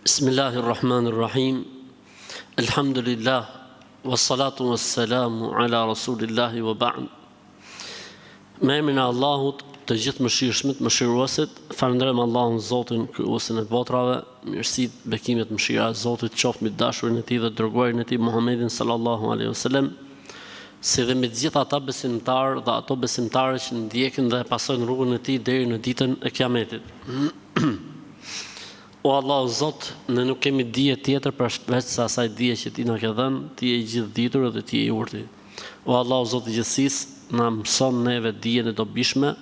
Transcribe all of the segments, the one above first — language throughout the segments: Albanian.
Bismillahi Rrahmani Rrahim Elhamdulillah Wassalatu wassalamu ala Rasulillahi wa ba'd Me emrin e Allahut të gjithëmëshirshmit, mëshiruesit, falënderojmë Allahun Zotin, krijuesin e botrave, mirësitë, bekimet, mëshira e Zotit qoftë mbi të dashurin e tij dhe të dërguarin e tij Muhammedin sallallahu alaihi wasallam, si dhe mbi të gjithë ata besimtarë dhe ato besimtare që ndjekin dhe e pasojnë rrugën e tij deri në ditën e Kiametit. O Allah o Zot, ne nuk kemi dije tjetër përveç se asaj dije që Ti na ke dhënë, Ti je i Gjithëdituri dhe Ti je i Urti. O Allah o Zot i gjithësisë, na mëso neve dijen e dobishme,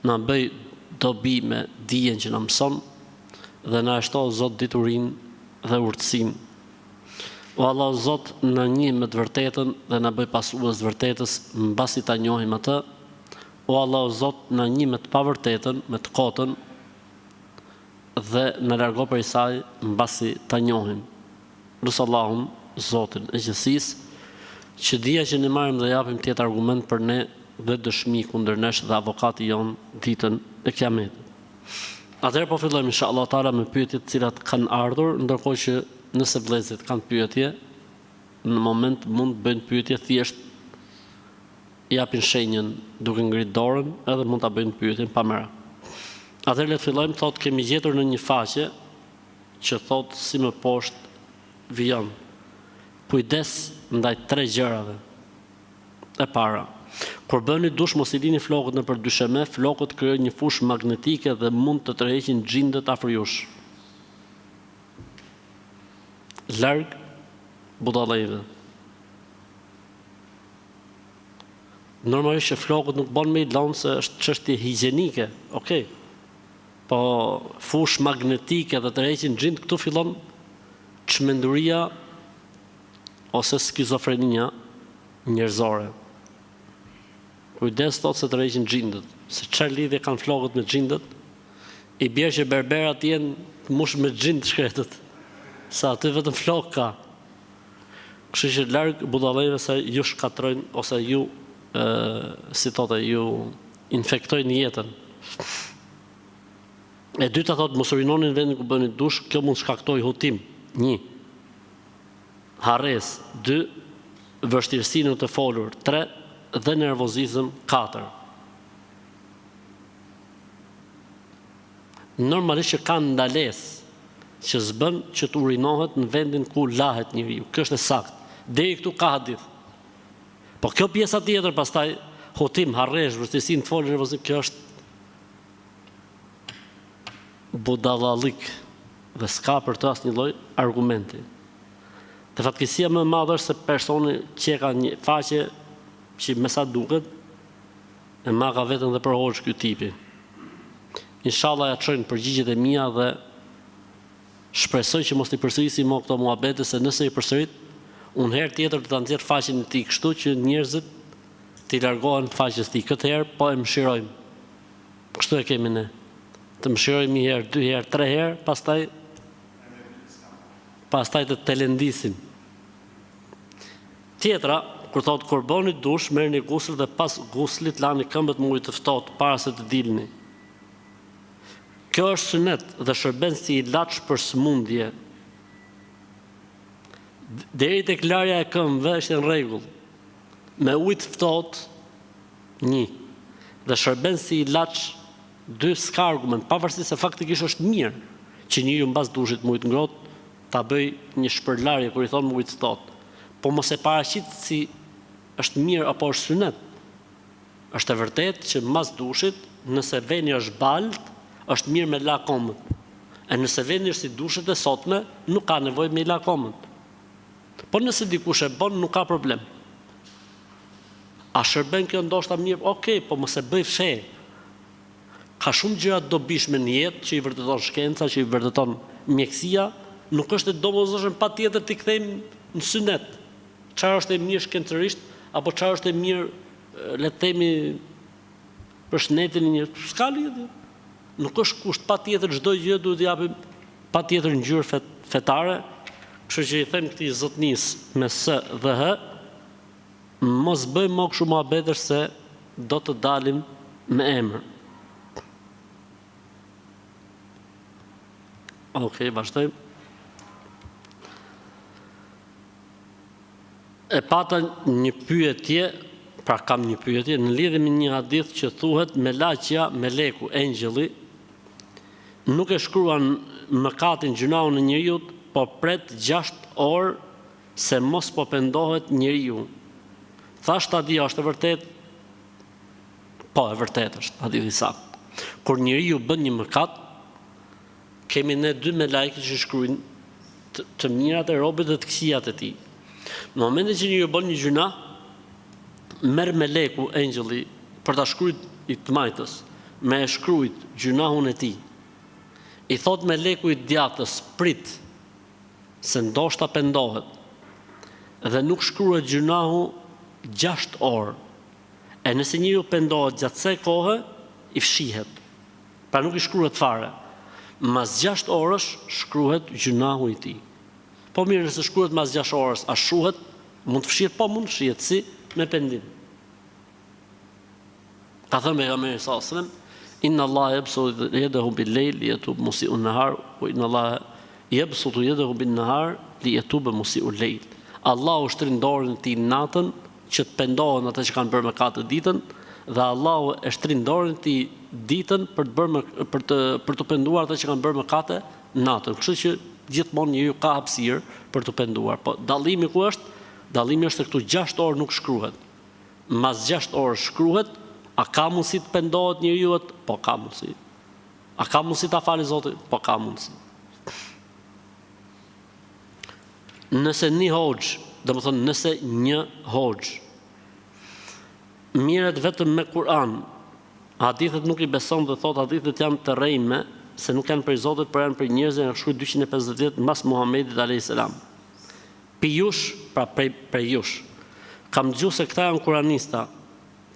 na bëj dobi me dijen që na mëson dhe na e shto o Zot diturinë dhe urtësinë. O Allah o Zot, na njih me të vërtetën dhe na bëj pasues të vërtetës mbasi ta njohim atë. O Allah o Zot, na njih me të pavërtetën, me të kotën, dhe na largo prej saj mbasi ta njohim. Lus Allahun, Zotin e gjithësisë, që dija që ne marrim dhe japim të jetë argument për ne dhe dëshmi kundër nesh dhe avokati jonë ditën e Kiametit. Atëherë po fillojmë inshallah taala me pyetjet të cilat kanë ardhur, ndërkohë që nëse vëllezërit kanë pyetje, në moment mund të bëjnë pyetje thjesht japin shenjën duke ngrit dorën edhe mund ta bëjnë pyetjen pa merak. Atëherë le të fillojmë, thotë kemi gjetur në një faqe që thotë si më poshtë vijon. Kujdes ndaj tre gjërave. E para, kur bëni dush mos i lini flokët nëpër dysheme, flokët krijojnë një fushë magnetike dhe mund të tërheqin xhindët afër jush. Larg budallenjve. Normalisht që flokët nuk bën me i lënë se është çështje higjienike, ok. Po fushë magnetike dhe tërheqin xhindët këtu fillon çmenduria ose skizofrenia njerëzore. Kujdes thotë se tërheqin xhindët, se çfarë lidhje kanë flokët me xhindët? I bie që berberat jenë të mbushur me xhind të shkretët, se aty vetëm flokë ka. Kështu që larg budallenjve se ju shkatërrojnë ose ju si thotë ju infektojnë jetën. E dyta thotë mos urinoni në vendin ku bëni dush, kjo mund të shkaktojë hutim. 1. Harresë. 2. Vështirësi në të folur. 3. Dhe nervozizëm. 4. Normalisht që ka ndalesë që s'bën që të urinohet në vendin ku lahet njeriu. Kjo është e saktë. Deri këtu ka hadith. Po kjo pjesa tjetër pastaj hutim, harresë, vështirësi në të folur, nervozizëm, kjo është budallallik dhe s'ka për të asnjë lloj argumenti. Dhe fatkeqësia më e madhe është se personi që ka një faqe që me sa duket E maka veten dhe për hoxhë ky tipi. Inshallah ja çojnë përgjigjet e mia dhe shpresoj që mos t'i përsërisi mo këto muhabete se nëse i përsërit, unë herë tjetër do ta nxjerr faqen e tij kështu që njerëzit t'i largohen faqes tij. Këtë herë po e mëshirojmë. Kështu e kemi ne. Të mëshirojmë një herë, dy herë, tre herë, pastaj pastaj të telendisim. Tjetra, kur thotë kur bëni dush, merrni gusël dhe pas guslit lani këmbët me ujë të ftohtë para se të dilni. Kjo është synet dhe shërben si ilaç për sëmundje. Deri tek larja e këmbëve është në rregull. Me ujë të ftohtë, një, dhe shërben si ilaç, dy, s'ka argument, pavarësisht se faktikisht është mirë që njeriu mbas dushit me ujë të ngrohtë ta bëjë një shpërlarje kur i thonë me ujë të ftohtë. Po mos e paraqit si është mirë apo është synet. Është e vërtetë që mbas dushit, nëse veni është baltë, është mirë me la komët. E nëse veni është si dushet e sotme, nuk ka nevojë me i la komët. Po nëse dikush e bën, nuk ka problem. A shërben kjo ndoshta mirë? Okej, po mos e bëj fe. Ka shumë gjëra të dobishme në jetë që i vërteton shkenca, që i vërteton mjekësia, nuk është e domosdoshme patjetër t'i kthejmë në synet. Çfarë është e mirë shkencërisht apo çfarë është e mirë le të themi për shëndetin e njeriut, s'ka lidhje. Nuk është kusht patjetër çdo gjë duhet t'i japim patjetër ngjyrë fet, fetare, kështu që i them këtij zotnisë me S dhe H, Mos bëj mo kshu muhabetesh se do të dalim me emër. Okej, vazhdojmë. E pata një pyetje, pra kam një pyetje në lidhje me një hadith që thuhet melaqja, meleku, engjëlli, nuk e shkruan mëkatin gjynahun e njeriut, po pret 6 orë se mos po pendohet njeriu. Thash ta di a është e vërtetë? Po, e vërtetë është, hadithi i saktë. Kur njeriu bën një mëkat, Kemi ne dy melajke që shkruajnë të, të mirat e robit dhe të këqijat e tij. Në momentin që njeriu bën një gjynah, merr meleku, engjëlli, për ta shkruajt i të majtës, me e shkrujt gjynahun e tij. I thot meleku i djathtës, prit, se ndoshta pendohet. Dhe nuk shkruhet gjynahu 6 orë. E nëse njeriu pendohet gjatë kësaj kohe, i fshihet. Pra nuk i shkruhet fare. Mas gjashtë orësh shkruhet gjynahu i tij. Po mirë nëse shkruhet mas gjashtë orësh, a shuhet? Mund të fshihet? Po mund të fshihet, si? Me pendim. Ka thënë pejgamberi sallallahu alajhi wasallam, Inna Allaha yabsutu yadahu bil layl liyatub musi'un nahar wa inna Allaha yabsutu yadahu bin nahar liyatub musi'ul layl. Allahu shtrin dorën e tij natën që të pendohen ata që kanë bërë mëkate ditën dhe Allahu e shtrin dorën e tij ditën për të bërë më, për të për t'u penduar ata që kanë bërë mëkate natën. Kështu që gjithmonë njeriu ka hapësirë për t'u penduar. Po dallimi ku është? Dallimi është se këtu 6 orë nuk shkruhet. Mas 6 orë shkruhet, a ka mundësi të pendohet njeriu? Po ka mundësi. A ka mundësi ta fali Zoti? Po ka mundësi. Nëse një hoxhë, domethënë nëse një hoxhë mirret vetëm me Kur'an, hadithet nuk i beson dhe thotë hadithet janë të rrejme, se nuk janë prej Zotit, por janë prej njerëzve, janë shkruar 250 vjet mbas Muhamedit alayhis salam. Pi jush, pra prej prej jush. Kam dëgju se këta janë kuranista,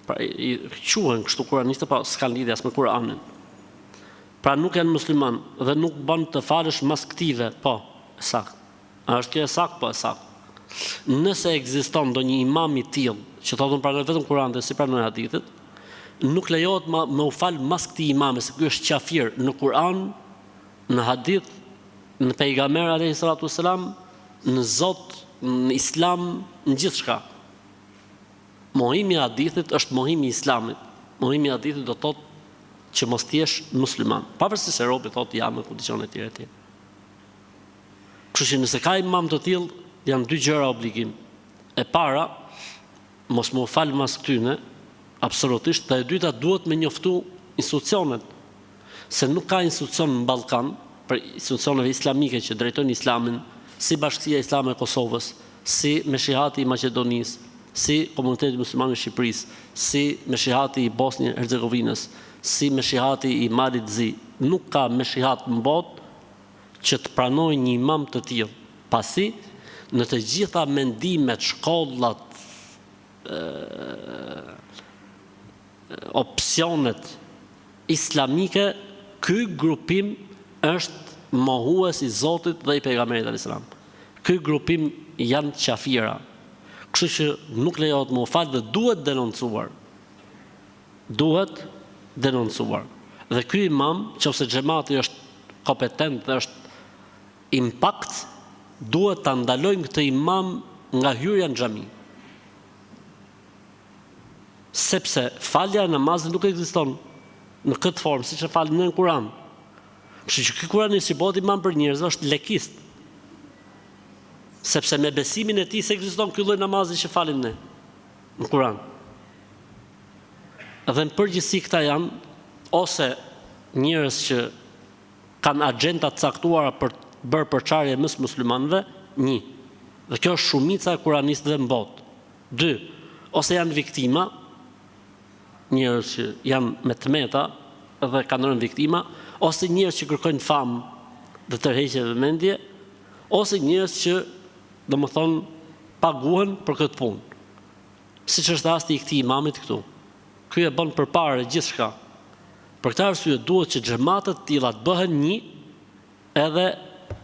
pra i quhen kështu kuranista, po s'kanë lidhje as me Kur'anin. Pra nuk janë musliman dhe nuk bën të falësh mas këtive, po, e saktë. A është kjo e saktë? Po, e saktë. Nëse ekziston ndonjë imam i tillë që thotë unë pranoj vetëm Kur'anin dhe s'i pranoj hadithet, nuk lejohet ma, me u fal mas këtij imami, se ky është qafir në Kur'an, në hadith, në pejgamber alayhi salatu wasalam, në Zot, në Islam, në gjithçka. Mohimi i hadithit është mohimi i Islamit. Mohimi i hadithit do të thotë që mos të jesh musliman. Pavarësisht se robi thotë jam e ku dëgjon etj etj. Kështu që nëse ka imam të tillë, janë dy gjëra obligim. E para, mos me u fal mas këtyne, absolutisht, dhe e dyta duhet me njoftu institucionet. Se nuk ka institucion në Ballkan, prej institucioneve islamike që drejtojnë islamin, si Bashkësia Islame e Kosovës, si Meshihati i Maqedonisë, si Komuniteti Musliman i Shqipërisë, si Meshihati i Bosnjë Hercegovinës, si Meshihati i Malit të Zi, nuk ka meshihat në botë që të pranojë një imam të tillë, pasi në të gjitha mendimet, shkollat, opsionet islamike, ky grupim është mohues i Zotit dhe i Pejgamberit alayhis salam. Ky grupim janë qafira. Kështu që nuk lejohet me u fal dhe duhet denoncuar. Duhet denoncuar. Dhe ky imam, qofse xhemati është kompetent dhe është impakt, duhet ta ndalojnë këtë imam nga hyrja në xhami. Sepse falja e namazit nuk ekziston në këtë formë, siç e falim ne në Kur'an. Kështu që ky kuranist që bëhet imam për njerëz është lekist. Sepse me besimin e tij s'ekziston ky lloj namazi që falim ne në Kur'an. Dhe në përgjithësi këta janë ose njerëz që kanë agjenda të caktuara për të bërë përçarje mes muslimanëve, një. Dhe kjo është shumica e kuranistëve në botë. Dy, ose janë viktima, njerëz që janë me të meta dhe kanë rënë viktima, ose njerëz që kërkojnë famë dhe tërheqje vëmendje, ose njerëz që, domethënë, paguhen për këtë punë. Siç është rasti i këtij imamit këtu. Ky e bën për pare gjithçka. Për këtë arsye duhet që xhemate të tilla të bëhen një edhe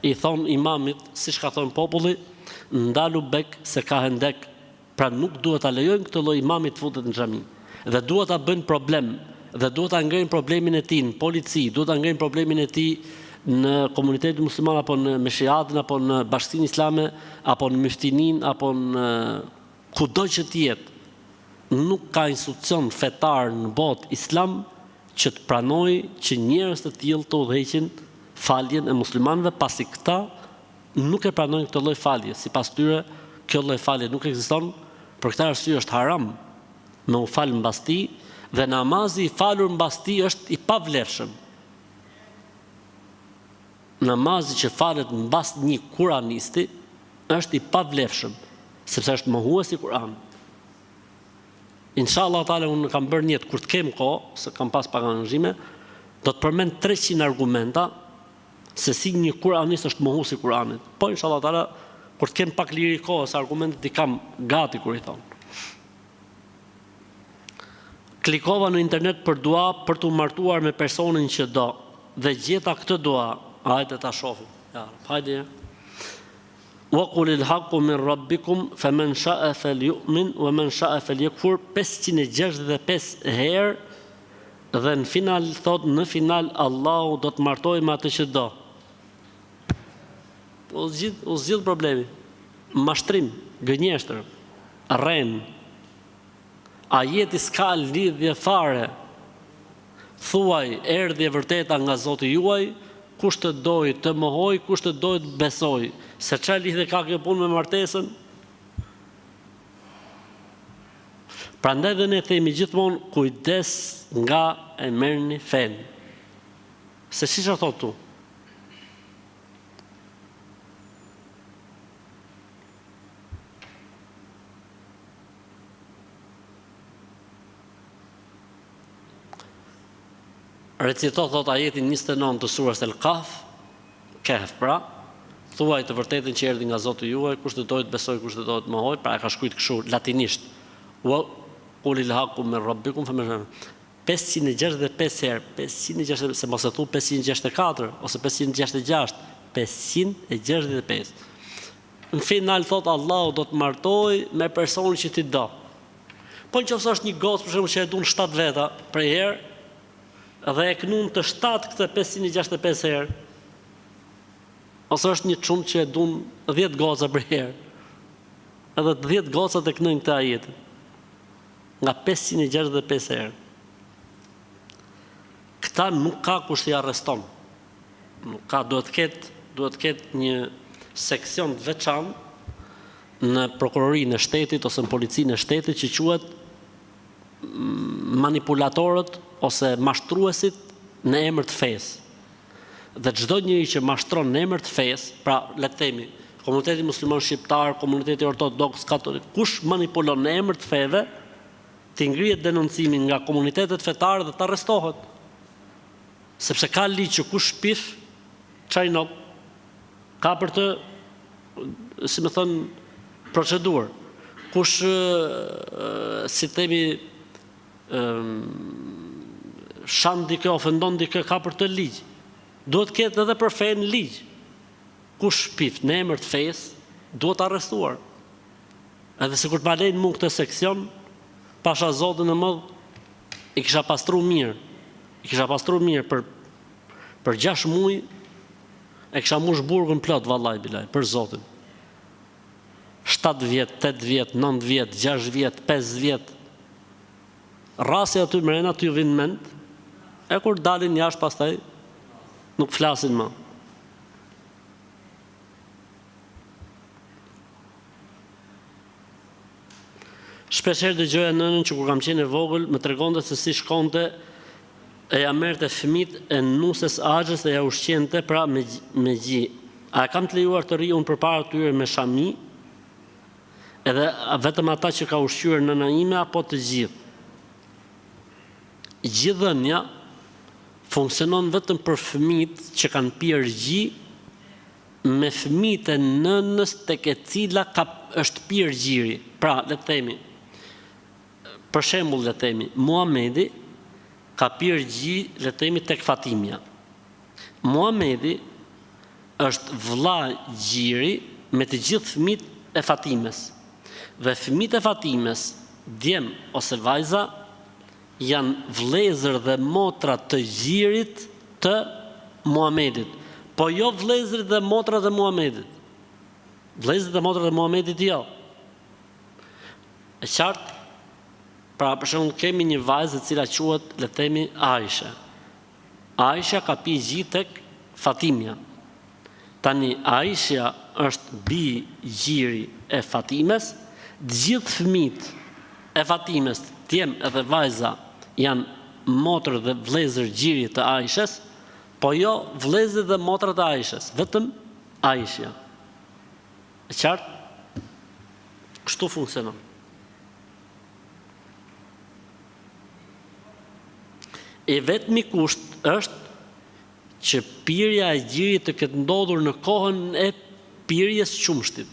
i thonë imamit, siç ka thënë populli, ndalu bek se ka hendek, pra nuk duhet ta lejojnë këtë lloj imami të futet në xhami. Dhe duhet ta bëjnë problem dhe duhet ta ngrejnë problemin e tij në polici, duhet ta ngrejnë problemin e tij në komunitetin musliman apo në meshihatin apo në bashkësinë islame apo në myftininë apo në. Kudo që të jetë, nuk ka institucion fetar në botë islam që të pranojë që njerëz të tillë të udhëheqin faljen e muslimanëve pasi këta nuk e pranojnë këtë lloj falje, sipas tyre kjo lloj falje nuk ekziston, për këtë arsye është haram me u fal mbas tij dhe namazi i falur mbas tij është i pavlefshëm. Namazi që falet mbas një kuranisti është i pavlefshëm, sepse është mohues i Kuranit. Inshallah teala unë kam bërë nijet kur të kem kohë, se kam pas pak angazhime, do të përmend 300 argumenta se si një kuranist është mohues i Kuranit. Po inshallah teala kur të kem pak liri kohë, se argumentet i kam gati kur i thonë. Klikova në internet për dua për t'u martuar me personin që do dhe gjeta këtë dua. Hajde ta shohim. Ja, hajde. Wa qulil haqqu min rabbikum faman sha'a falyu'min wa man sha'a falyakfur 565 herë dhe në final thotë në final Allahu do të martojë me atë që do. U zgjidh, u zgjidh problemi. Mashtrim, gënjeshtër, rrenë. Ajeti s'ka lidhje fare. Thuaj, erdhi e vërteta nga Zoti juaj, kush të dojë të mohojë, kush të dojë të besojë. Se çfarë lidhje ka kjo punë me martesën? Prandaj dhe ne themi gjithmonë kujdes nga e merrni fenë. Se siç e thotë këtu. Recito thot ajetin 29 të surës El Kahf, Kehf pra, thuaj të vërtetën që erdhi nga Zoti juaj, kush të dojë të besojë, kush të dojë të mohojë, pra e ka shkruajt kështu latinisht. Wa qulil haqqu min rabbikum faman 565 herë, 565, se mos e thu 564 ose 566, 565. Në final thotë Allahu do të martojë me personin që ti do. Po në qoftë se është një gocë për shembull që e duan 7 veta prej herë dhe e knun të 7 këtë 565 herë. Ose është një çun që e duan 10 goca prej herë. Edhe të 10 gocat e knojnë këtë ajetin. Nga 565 herë. Këta nuk ka kush i arreston. Nuk ka, duhet të ketë, duhet të ketë një seksion të veçantë në prokurorinë e shtetit ose në policinë e shtetit që quhet manipulatorët ose mashtruesit në emër të fesë. Dhe çdo njeri që mashtron në emër të fesë, pra le të themi, komuniteti musliman shqiptar, komuniteti ortodoks, katolik, kush manipulon në emër të feve, t'i ngrihet denoncimi nga komunitetet fetare dhe të arrestohet. Sepse ka ligj që kush shpif, çaj not, ka për të, si me thënë, procedurë. Kush, si themi, shan dikë, ofendon dikë, ka për të ligj. Duhet të ketë edhe për fenë ligj. Kush shpif në emër të fesë, duhet arrestuar. Edhe sikur të ma lejnë mu këtë seksion, pasha Zotin e madh, i kisha pastru mirë. I kisha pastru mirë për për 6 muaj e kisha mush burgun plot vallaj bilaj, për Zotin. 7 vjet, 8 vjet, 9 vjet, 6 vjet, 5 vjet. Rrasi aty mrena t'ju vinë mend, e kur dalin jashtë pastaj nuk flasin më. Shpeshherë dëgjoja nënën që kur kam qenë e vogël më tregonte se si shkonte e ja merrte fëmijët e nuses axhës e ja ushqente pra me me gji. A e kam të lejuar të rri unë përpara tyre me shami? Edhe vetëm ata që ka ushqyer nëna ime apo të gjithë? Gjidhënia funksionon vetëm për fëmijët që kanë pirë gji me fëmijët e nënës tek e cila ka është pirë gjiri. Pra, le të themi, për shembull le të themi, Muhamedi ka pirë gji, le të themi tek Fatimja. Muhamedi është vëlla gjiri me të gjithë fëmijët e Fatimes. Dhe fëmijët e Fatimes, djem ose vajza, janë vëllezër dhe motra të gjirit të Muhamedit, po jo vëllezërit dhe motrat e Muhamedit. Vëllezërit dhe motrat e Muhamedit jo. E qartë? Pra, për shembull, kemi një vajzë e cila quhet, le të themi, Aisha. Aisha ka pi gji tek Fatimja. Tani Aisha është bijë gjiri e Fatimes, të gjithë fëmijët e Fatimes, djem edhe vajza, janë motër dhe vëllezër gjiri të Aishes, po jo vëllezërit dhe motrat e Aishes, vetëm Aishja. E qartë? Kështu funksionon. I vetmi kusht është që pirja e gjirit të ketë ndodhur në kohën e pirjes qumështit.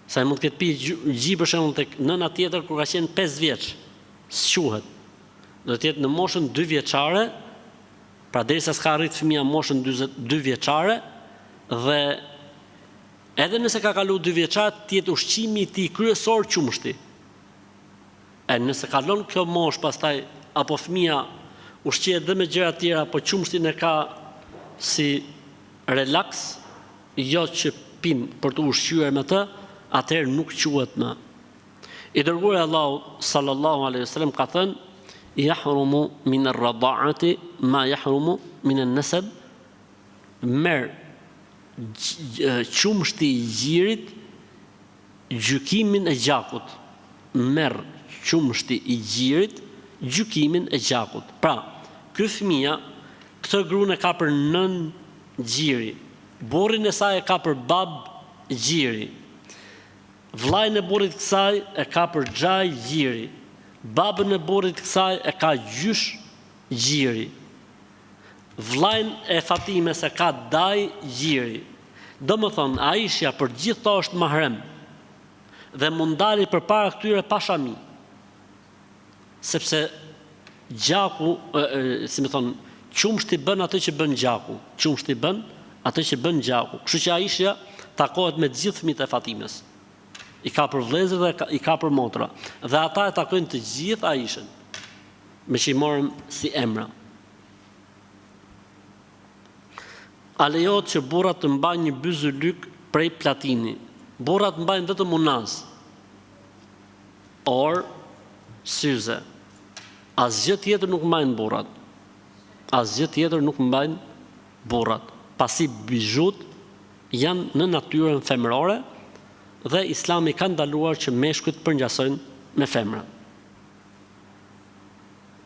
Se ai mund të ketë pi gji për shembull tek nëna tjetër kur ka qenë 5 vjeç, s'quhet. Do të jetë në moshën 2 vjeçare, pra derisa s'ka arrit fëmija moshën 2 vjeçare dhe Edhe nëse ka kalu dy vjeçar të jetë ushqimi i tij kryesor qumështi. E nëse kalon kjo moshë pastaj apo fëmija ushqehet dhe me gjëra tjera po qumështin e ka si relaks, jo që pin për t'u ushqyer me të, atëherë nuk quhet më. I dërguari i Allahut sallallahu alaihi wasallam ka thënë yahrumu min ar-rada'ati ma yahrumu min an-nasab merr qumështi i gjirit gjykimin e gjakut merr qumështi i gjirit gjykimin e gjakut pra ky fëmija këtë grun e ka për nënë gjiri burrin e saj e ka për babë gjiri vëllain e burrit kësaj e ka për xhaj gjiri babën e burrit kësaj e ka gjysh gjiri Vëllain e Fatimes e ka dajë gjiri. Domethënë, Aishja për të gjithë këto është mahrem. Dhe mund dali përpara këtyre pa shami. Sepse gjaku, si me thonë, qumështi bën atë që bën gjaku. Qumështi bën atë që bën gjaku. Kështu që Aishja takohet me të gjithë fëmijët e Fatimes. I ka për vëllezër dhe i ka për motra. Dhe ata e takojnë të gjithë Aishën. Meqë i morëm si emra. A lejohet që burrat të mbajnë një byzylyk prej platini? Burrat mbajnë vetëm unazë, orë, syze. Asgjë tjetër nuk mbajnë burrat. Asgjë tjetër nuk mbajnë burrat. Pasi bizhutë janë në natyrën femërore dhe Islami ka ndaluar që meshkujt të përngjasojnë me femra.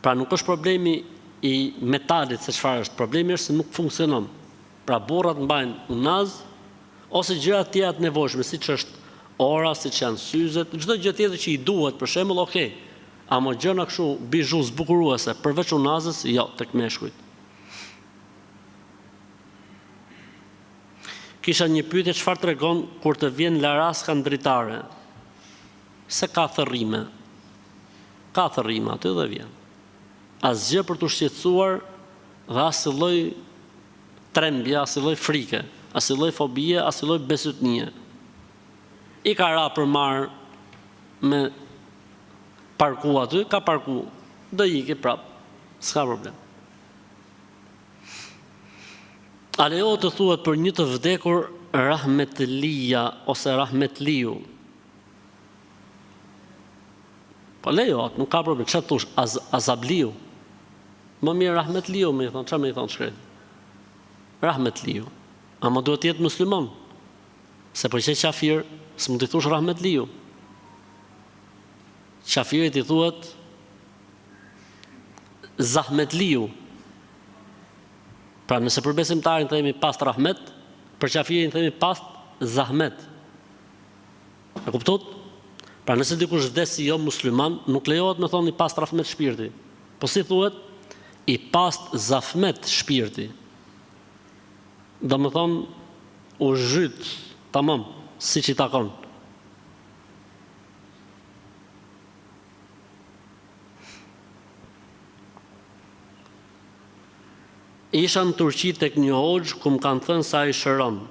Pra nuk është problemi i metalit se çfarë është, problemi është se nuk funksionon. Pra burrat mbajnë unazë ose gjëra të tjera të nevojshme, siç është ora, siç janë syzet, çdo gjë tjetër që i duhet, për shembull, ok. Ama gjëra kështu bizhu zbukuruese përveç unazës, jo tek meshkujt. Kisha një pyetje çfarë tregon kur të vjen laraska në dritare? Se ka thërrime. Ka thërrime aty dhe vjen. Asgjë për t'u shqetësuar dhe asnjë lloj trembje, asnjë lloj frike, asnjë lloj fobie, asnjë lloj besytnie. I ka ra për marrë me parku aty, ka parku, do iki prap, s'ka problem. A lejohet të thuhet për një të vdekur rahmetlija ose rahmetliu? Po lejohet, nuk ka problem. Çfarë thosh? Az azabliu. Më mirë rahmetliu me i thon, çfarë me i thon shkret? Rahmetliu. Ama duhet të jetë musliman. Se po qe qafir, s'mund t'i thosh rahmetliu. Qafirit i thuhet zahmetliu. Pra nëse për besimtarin themi pastë rahmet, për qafirin themi pastë zahmet. E kuptuat? Pra nëse dikush vdes si jo musliman, nuk lejohet me thonë i pastë rahmet shpirti. Po si thuhet? I pastë zahmet shpirti. Domethënë u zhyt tamam siç i takon. Isha në Turqi tek një hoxhë ku më kanë thënë se ai shëron.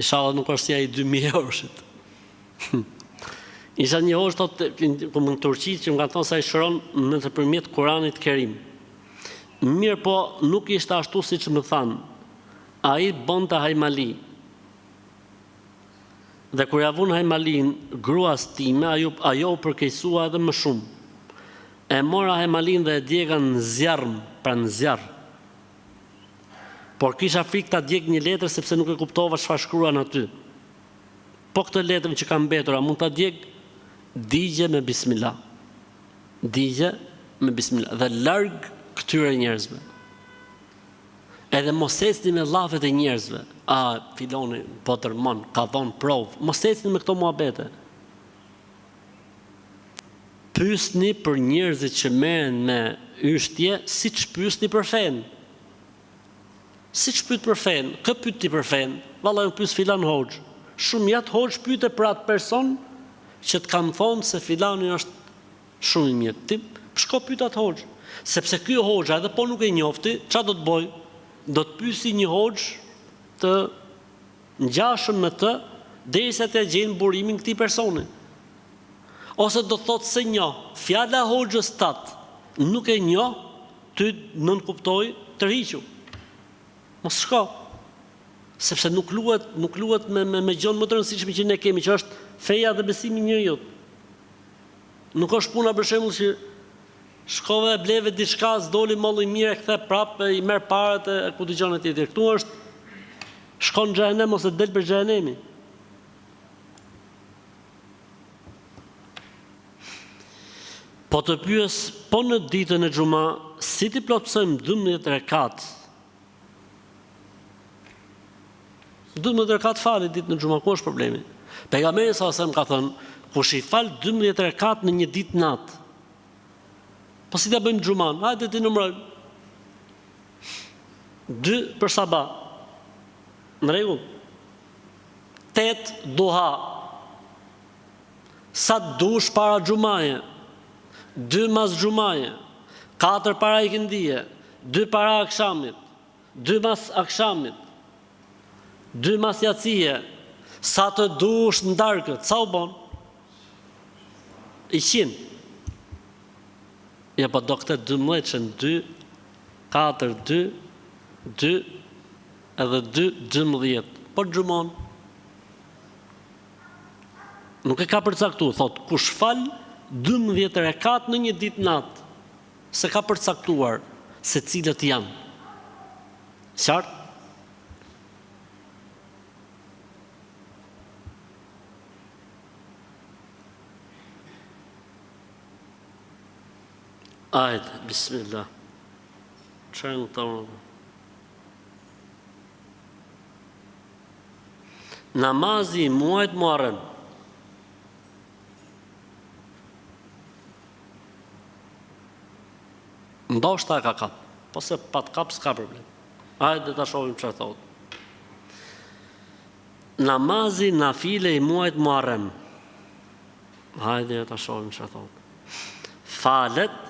Ishalla nuk është si ai 2000 euroshit. Isha një hoxhë thotë ku në Turqi që më kanë thënë se ai shëron nëpërmjet Kuranit Kerim. Mirëpo, nuk ishte ashtu siç më thanë. Ai bonte hajmali. Dhe kur ia vunë hajmalinë gruas time, ajo, ajo u përkeqësua edhe më shumë. E mora hajmalinë dhe e djega në zjarm, pra në zjarr. Por kisha frikë ta djeg një letër sepse nuk e kuptova çfarë shkruan aty. Po këtë letrën që ka mbetur a mund ta djeg? Digje me bismillah. Digje me bismillah dhe larg këtyre njerëzve. Edhe mos ecni me llafet e njerëzve. A filoni po dërmon, ka dhon provë. Mos ecni me këto muhabete. Pyesni për njerëzit që merren me yshtje, siç pyesni për fenë. Siç pyet për fenë, kë pyet ti për fenë? Vallai unë pyes filan hoxhë. Shumë atë hoxhë pyete për atë person që të kanë thonë se filani është shumë i mirë. Ti shko pyet atë hoxhë. Sepse ky hoxha edhe po nuk e njoh ti, ça do të bëjë? Do të pyesi një hoxhë të ngjashëm me të derisa t'ia gjejnë burimin këtij personi. Ose do të thotë s'e njoh, fjala e hoxhës tat nuk e njoh, ty nënkuptoj tërhiqu. Mos shko. Sepse nuk luhet, nuk luhet me me me gjënë më të rëndësishme që ne kemi, që është feja dhe besimi i njeriut. Nuk është puna për shembull që shkove e bleve diçka, s'doli mall i mirë e kthe prapë, i merr paret e ku dëgjon etj etj. Këtu është shkon në xhehenem ose del prej xhehenemi. Po të pyes, po në ditën e xhuma, si t'i plotësojmë 12 rekat 12 rekat fali ditën e xhuma, ku është problemi? Pejgamberi sa selam ka thënë, kush i fal 12 rekat në një ditë natë. Po si ta bëjmë xhuman? Hajde t'i numërojmë. 2 për sabah. Në rregull. 8 duha. Sa të dush para xhumaje. 2 mas xhumaje. 4 para ikindie, 2 para akshamit, 2 mas akshamit, 2 mas jacije, sa të dush në darkët, sa u bon? 100. Ja po do këtë 12-shën, 2, 4, 2, 2, edhe 2, 12. Po xhumon. Nuk e ka përcaktu, thotë, kush fal 12 rekat në një ditë natë, s'e ka përcaktuar se cilët janë. Qartë? Ajde, bismillah. Çfarë janë këto? Namazi i muajit Muharrem. Ndoshta e ka kap, po s'e pat kap s'ka problem. Hajde ta shohim çfarë thotë. Namazi nafile i muajit Muharrem. Hajde ta shohim çfarë thotë. Falet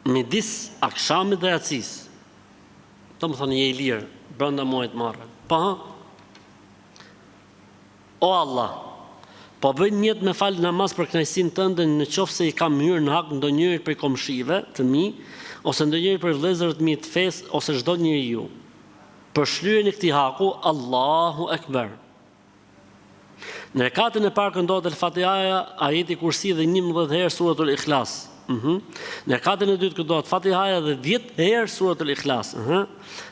midis akshamit dhe jacisë. Domethënë je i lirë brenda muajit Muharrem. Po ha? O Allah, po bëj nijet me fal namaz për kënaqësinë tënde në qoftë se i kam hyrë në hak ndonjërit prej komshive të mi ose ndonjërit prej vëllezërve të mi të fesë ose çdo njeriu. Për shlyerjen e këtij haku, Allahu Ekber. Në rekatin e parë këndohet El Fatihaja, Ajeti Kursi dhe 11 herë Suratul Ikhlas. Mhm. Në rekatin e dytë këndohet Fatihaja dhe 10 herë Suratul Ikhlas. Mhm.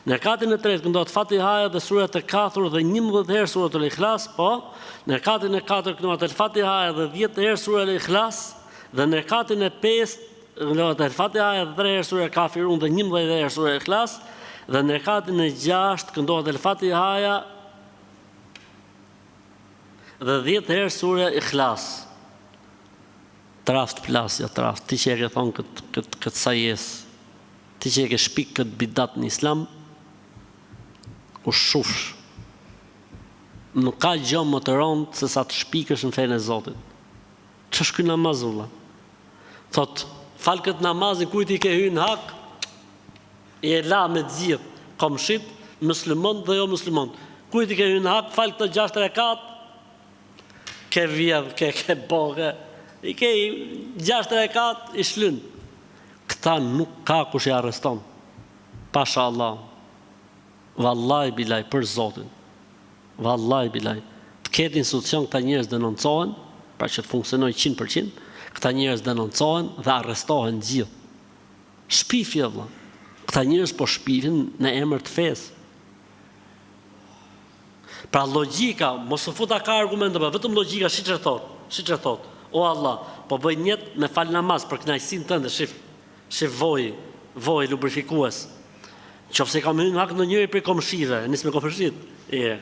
Në rekatin e tretë këndohet Fatihaja dhe Surja Tekathur dhe 11 herë Suratul Ikhlas, po. Në rekatin e katërt këndohet El Fatihaja dhe 10 herë Surja El Ikhlas dhe në rekatin e pestë këndohet El Fatihaja dhe 3 herë Surja Kafirun dhe 11 herë Surja Ikhlas dhe në rekatin e gjashtë këndohet El Fatihaja Dhe 10 herë surja Ikhlas. T'raftë plasja, t'raftë. Ti që e ke thonë këtë kët, kët sajesë, ti që e ke shpik këtë bidat në islam, u shufsh. Nuk ka gjë më të rëndë se sa të shpikësh në fenë e Zotit. Ç'është ky namaz vëlla? Thot, fal këtë namazin kujt i ke hyrë në hak? E la me të gjithë, komshit, muslimon dhe jo muslimon. Kujt i ke hyrë në hak, fal këto 6 rekat, ke vjedh, ke ke bo, ke i ke 6 rekat i shlyn. Këta nuk ka kush i arreston. Pasha Allah. Vallaj bilaj për Zotin. Vallaj bilaj. Të ketë institucion këta njerëz denoncohen, pra që të funksionojë 100%, këta njerëz denoncohen dhe arrestohen gjithë. Shpifje vëlla. Këta njerëz po shpifin në emër të fesë. Pra logjika, mos u fut a ka argumente, po vetëm logjika siç e thot, siç e thot. O Allah, po bëj nijet me fal namaz për kënaqësinë tënde, shif, shif voj, voj lubrifikues. Qofse kam hyrë në hak ndonjëri prej komshive, nis me komshit. Je.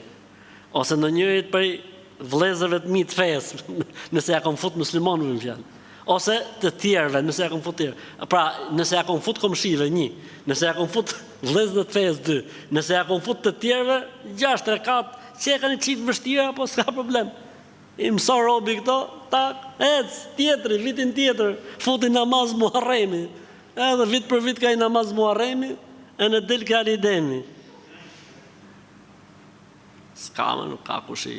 Ose ndonjërit prej vëllezërve të mi të fesë, nëse ja kam fut muslimanëve në fjalë. Ose të tjerëve, nëse ja kam fut tjerë. Pra, nëse ja kam fut komshive, një. Nëse ja kam fut vëllezërve të fesë, dy. Nëse ja kam fut të tjerëve, gjashtë rekat, që e kanë çik vështirë apo s'ka problem. I mëso robi këto, tak, ec, tjetri, vitin tjetër, futi namaz Muharremi. Edhe vit për vit ka i namaz Muharremi, e në del ke Ali Demi. S'ka më, nuk ka kush i...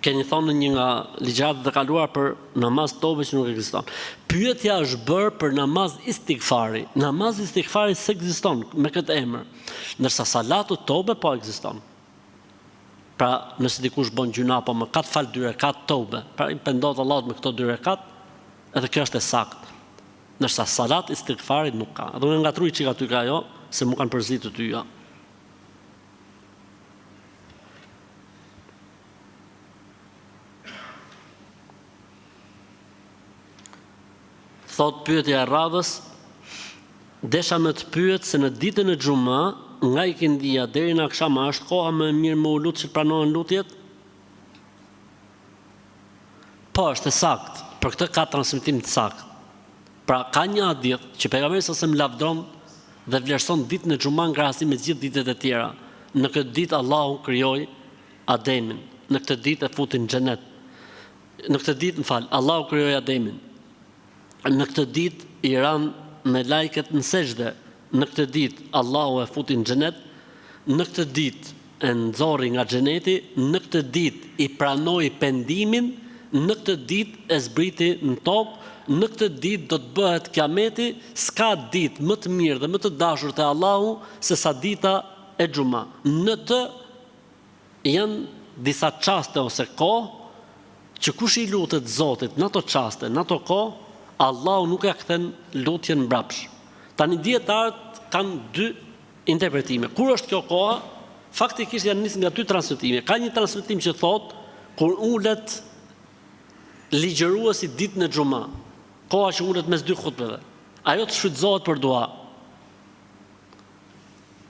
Keni thonë në një nga ligjëratat e kaluara për namaz tobe që nuk ekziston. Pyetja është bërë për namaz istigfari. Namaz istigfari s'ekziston me këtë emër. Ndërsa salatu tobe po ekziston. Pra, nëse dikush bën gjynah apo mëkat fal dy rekat tobe. Pra, i pendohet Allahut me këto dy rekat, edhe kjo është e saktë. Ndërsa salat istigfari nuk ka. Edhe unë ngatërroj çik aty ka ajo, se mu kanë përzi të dyja. Thot pyetja e radhës, desha me të pyet se në ditën e xhuma, nga ikindia deri në aksham a është koha më e mirë me u lut që të pranohen lutjet? Po, është e saktë. Për këtë ka transmetim të saktë. Pra, ka një hadith që pejgamberi sallallahu alajhi wasallam lavdron dhe vlerëson ditën e xhuma në krahasim me gjithë ditët e tjera. Në këtë ditë Allahu krijoi Ademin. Në këtë ditë e futi në xhenet. Në këtë ditë, më fal, Allahu krijoi Ademin. Në këtë ditë i ranë melajket në sexhde. Në këtë ditë Allahu e futi në xhenet. Në këtë ditë e nxori nga xheneti, në këtë ditë i pranoi pendimin, në këtë ditë e zbriti në tokë, në këtë ditë do të bëhet kiameti, s'ka ditë më të mirë dhe më të dashur te Allahu se sa dita e xhuma. Në të janë disa çaste ose kohë që kush i lutet Zotit në ato çaste, në ato kohë, Allahu nuk ia kthen lutjen mbrapsht. Tani dijetarët kanë dy Interpretime. Kur është kjo koha? Faktikisht janë nisë nga dy transmetime. Ka një transmetim që thotë kur ulet ligjëruesi ditën e xhuma, koha që ulet mes dy hutbeve, ajo të shfrytëzohet për dua.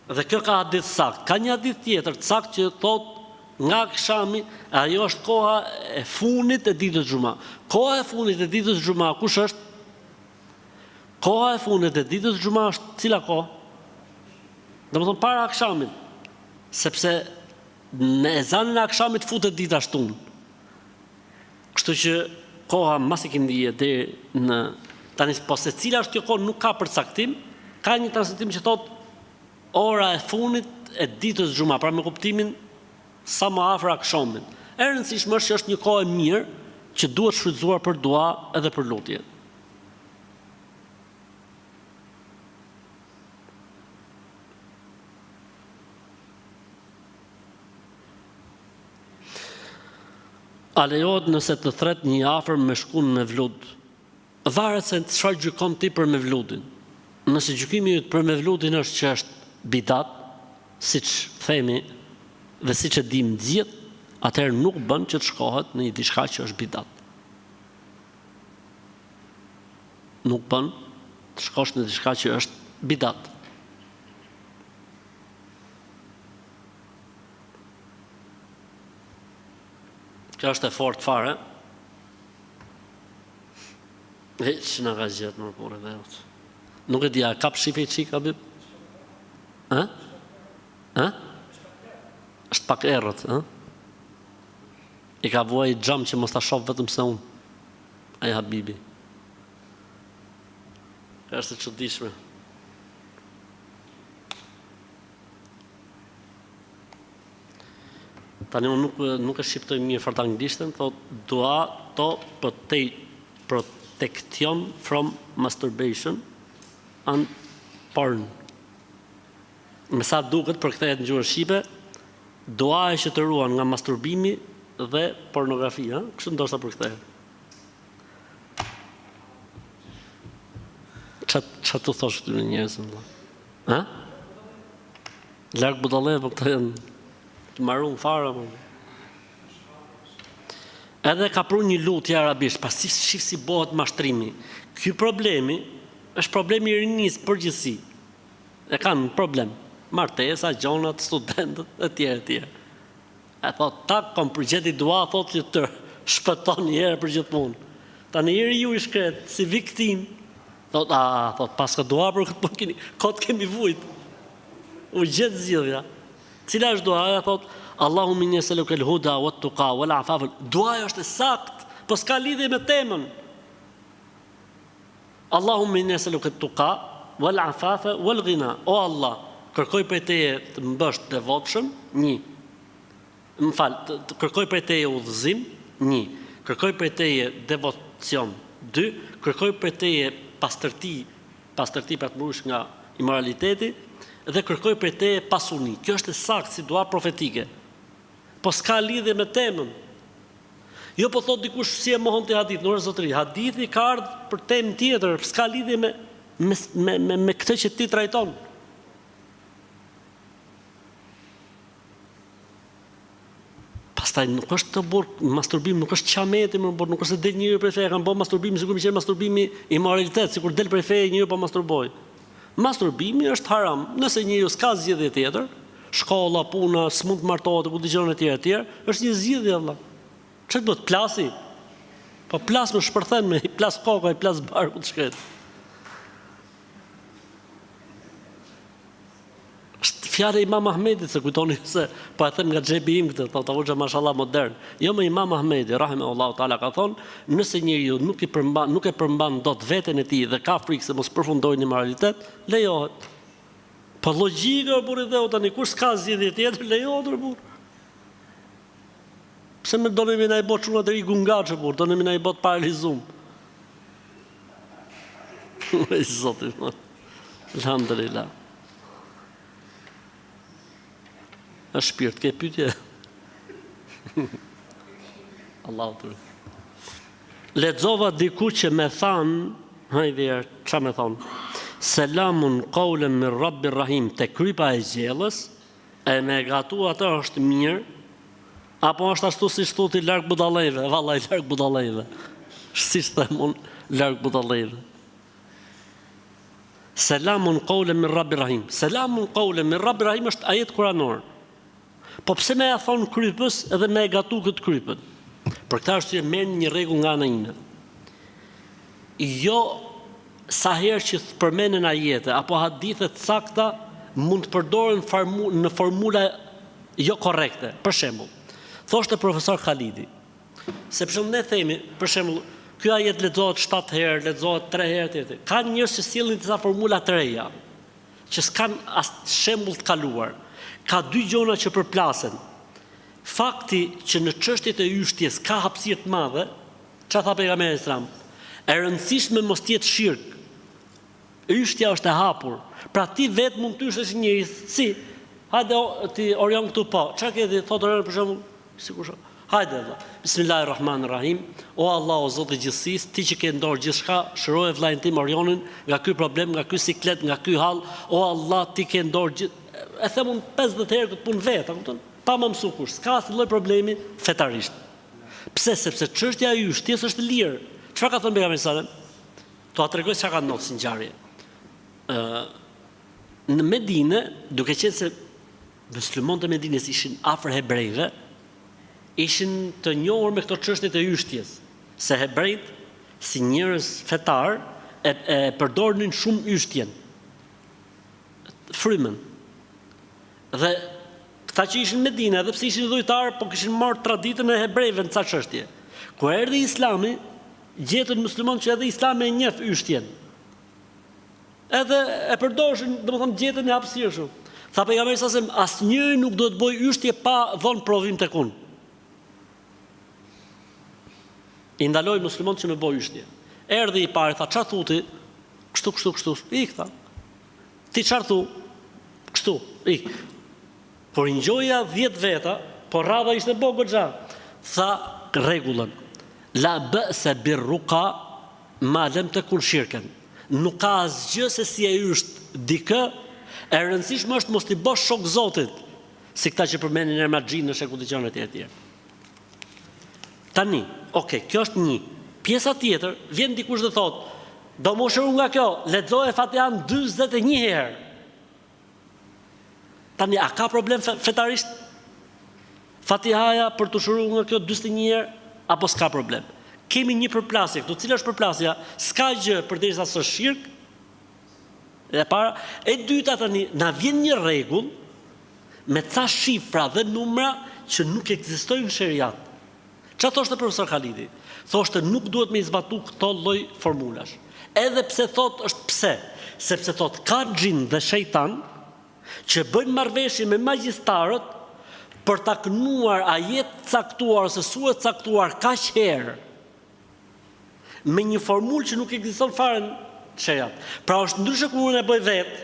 Dhe kjo ka hadith sakt. Ka një hadith tjetër të saktë që thotë nga akshami, ajo është koha e fundit e ditës xhuma. Koha e fundit e ditës xhuma kush është? Koha e fundit e ditës xhuma është cila kohë? Domethënë para akshamit, sepse në ezanin e akshamit futet dita shtunë. Kështu që koha mas ikindie deri në tani po se cila është kjo kohë nuk ka përcaktim, ka një transmetim që thotë ora e fundit e ditës xhuma, pra me kuptimin sa më afër akshamit. E rëndësishme është që është një kohë e mirë që duhet shfrytëzuar për dua edhe për lutje. A lejohet nëse të thret një i afërm me shku në mevlud? Varet se çfarë gjykon ti për mevludin. Nëse gjykimi yt për mevludin është që është bidat, siç themi dhe siç e dimë të gjithë, atëherë nuk bën që të shkohet në një diçka që është bidat. Nuk bën të shkosh në diçka që është bidat. Kjo është e fortë fare. E që na ka gjetë më burrë dhe jot. Nuk e di, a kap shife i çik, Habib? Ë? Ë? Është pak errët, ë? I ka vu ai xham që mos ta shoh vetëm se unë. Ai Habibi. Është e çuditshme. Tani unë nuk nuk e shqiptoj mirë fort anglishten, thot dua to prote protection from masturbation and porn. Me sa duket përkthehet në gjuhën shqipe, Duaja që të ruan nga masturbimi dhe pornografia, ëh, kështu ndoshta përkthehet. Ça ça t'u thosh këtyre njerëzve vëlla? Ë? Larg budalleve, po këta janë të marun fare po. Edhe ka pru një lutje arabisht, pa si shif si bëhet mashtrimi. Ky problemi është problemi i rinisë përgjithësi. E kanë problem. Martesa, gjonat, studentët, e tjerë, e tjerë. E thot, tak, kom përgjeti dua, thot që të shpëton një herë për gjithmonë. Tani i riu i shkret, si viktim, thot, a, thot, paska dua për këtë punë keni, kot kemi vujt. U gjet zgjidhja. Cila është duaja, thot, Allahumme inni eselukel huda, wat tuka, wal afafe. Duaja është e sakt, po s'ka lidhje me temën. Allahumme inni eseluke tuka wal afafe wal ghina. O Allah, kërkoj prej teje të më bësh të devotshëm, një. Më fal, të, të kërkoj prej teje udhëzim, një. Kërkoj prej teje devocion, dy. Kërkoj prej teje pastërti, pastërti pra të më ruash nga imoraliteti dhe kërkoj prej teje pasuni. Kjo është e saktë si dua profetike. Po s'ka lidhje me temën. Jo po thotë dikush si e mohon ti hadithin, ore zotëri, hadithi ka ardhur për temë tjetër, s'ka lidhje me me me me, me këtë që ti trajton. Pastaj nuk është burrë, masturbim nuk është qameti më burrë, nuk është se del njeriu prej feje, kanë bërë masturbim sikur më qenë masturbimi imoralitet, sikur del prej feje njeriu po masturboi. Masturbimi është haram, nëse njeriu s'ka zgjidhje tjetër, shkolla, puna, s'mund të martohet, ku dëgjon etj etj, është një zgjidhje vëlla. Ç'të bëhet plasi? Po plas më shpërthen me i plas koka, i plas barku të shkret. Është fjala e Imam Ahmedit, se kujtoni se po e them nga xhepi im këtë, thotë hoxha mashallah modern. Jo më Imam Ahmedi, rahimehullahu taala ka thonë, nëse njeriu nuk i përmban, nuk e përmban dot veten e tij dhe ka frikë se mos përfundojë në imoralitet, lejohet. Po logjika o burri dheu tani kush s'ka zgjidhje tjetër, lejohet o burr. Pse më doni me na i bo çunat e ri gungaçë burr, doni me na i bo të paralizum. Ej zoti më. Alhamdulillah. Është shpirt, ke pyetje? Allahu të Lexova diku që me thanë, hajde ja, ça me thonë? Selamun qawlan min Rabbir Rahim, te krypa e gjellës, e me gatu atë është mirë, apo është ashtu siç thu ti larg budallejve, vallai larg budallejve. Siç them unë, larg budallejve. Selamun qawlan min Rabbir Rahim. Selamun qawlan min Rabbir Rahim është ajet kuranor. Po pse me ja thon krypës edhe me e gatu këtë krypën? Për këtë arsye merrni një rregull nga ana ime. Jo sa herë që të përmenden ajete apo hadithe të sakta mund të përdoren në formula jo korrekte. Për shembull, thoshte profesor Khalidi, Se për shembull ne themi, për shembull, ky ajet lexohet 7 herë, lexohet 3 herë etj. Ka njerëz që sjellin disa formula të reja, që s'kan as shembull të kaluar. Ka dy gjëra që përplasen. Fakti që në çështjet e yshtjes ka hapësirë të madhe, ça tha pejgamberi alejhi selam? E rëndësishme mos të jetë shirk. Yshtja është e hapur. Pra ti vetë mund të yshtesh njeri si Hajde ti Orion këtu po. Çka ke ti thotë Orion për shembull, sikur Hajde vëlla. Bismillahir Rahmanir Rahim. O Allah, o Zot i gjithësisë, ti që ke në dorë gjithçka, shëroje vëllain tim Orionin nga ky problem, nga ky siklet, nga ky hall. O Allah, ti ke në dorë gjithë e them unë 50 herë këtë punë vetë, a kupton? Pa më mësu kush, s'ka asnjë lloj problemi fetarisht. Pse? Sepse çështja e yshtjes është e lirë. Çfarë ka thënë pejgamberi sallallahu alajhi wasallam? T'ua tregoj çka ka ndodhur si ngjarje. Ë në Medinë, duke qenë se Muslimanët e Medinës ishin afër hebrejve, ishin të njohur me këto çështjet e yshtjes, se hebrejtë si njerëz fetarë e, e përdornin shumë yshtjen, frymën. Dhe këta që ishin në Medinë, edhe pse ishin idhujtarë, po kishin marrë traditën e hebrejve në ca çështje. Kur erdhi Islami, gjetën muslimanët që edhe Islami e njeh yshtjen. Edhe e përdorshin, domethënë gjetën një hapësirë kështu. Tha pejgamberi sa sem, asnjëri nuk duhet të bëjë yshtje pa dhënë provim tek unë. I ndaloi muslimanët që me bë yshtje. Erdhi i pari, tha, çfarë thu ti? Kështu, kështu, kështu. Ik tha. Ti çfarë thu? Kështu, ik. Kur i ngjoja 10 veta, po radha ishte bo goxha, tha rregullën. La ba'sa birruqa ma lem tekun shirken. Nuk ka asgjë se si e ysht dikë, e rëndësishme është mos t'i bosh shok Zotit, si këta që përmendin emra xhinësh e ku di unë etj etj. Tani, ok, kjo është një. Pjesa tjetër, vjen dikush dhe thotë, do m'u shëru nga kjo, lexoje Fatihan 41 herë. Tani, a ka problem fetarisht? Fatihaja për t'u shëru nga kjo 41 herë, apo s'ka problem? Kemi një përplasje këtu, cila është përplasja? S'ka gjë përderisa s'është shirk, e para, e dyta tani, na vjen një rregull me ca shifra dhe numra që nuk ekzistojnë në sheriat. Ça thoshte profesor Halidi? Thoshte nuk duhet me i zbatu këto lloj formulash. Edhe pse thotë është pse? Sepse thotë ka xhin dhe shejtan që bëjnë marrëveshje me magjistarët për ta kënuar ajet të caktuar ose sure të caktuar kaq herë me një formulë që nuk ekziston fare në sheriat. Pra është ndryshe kur unë e bëj vetë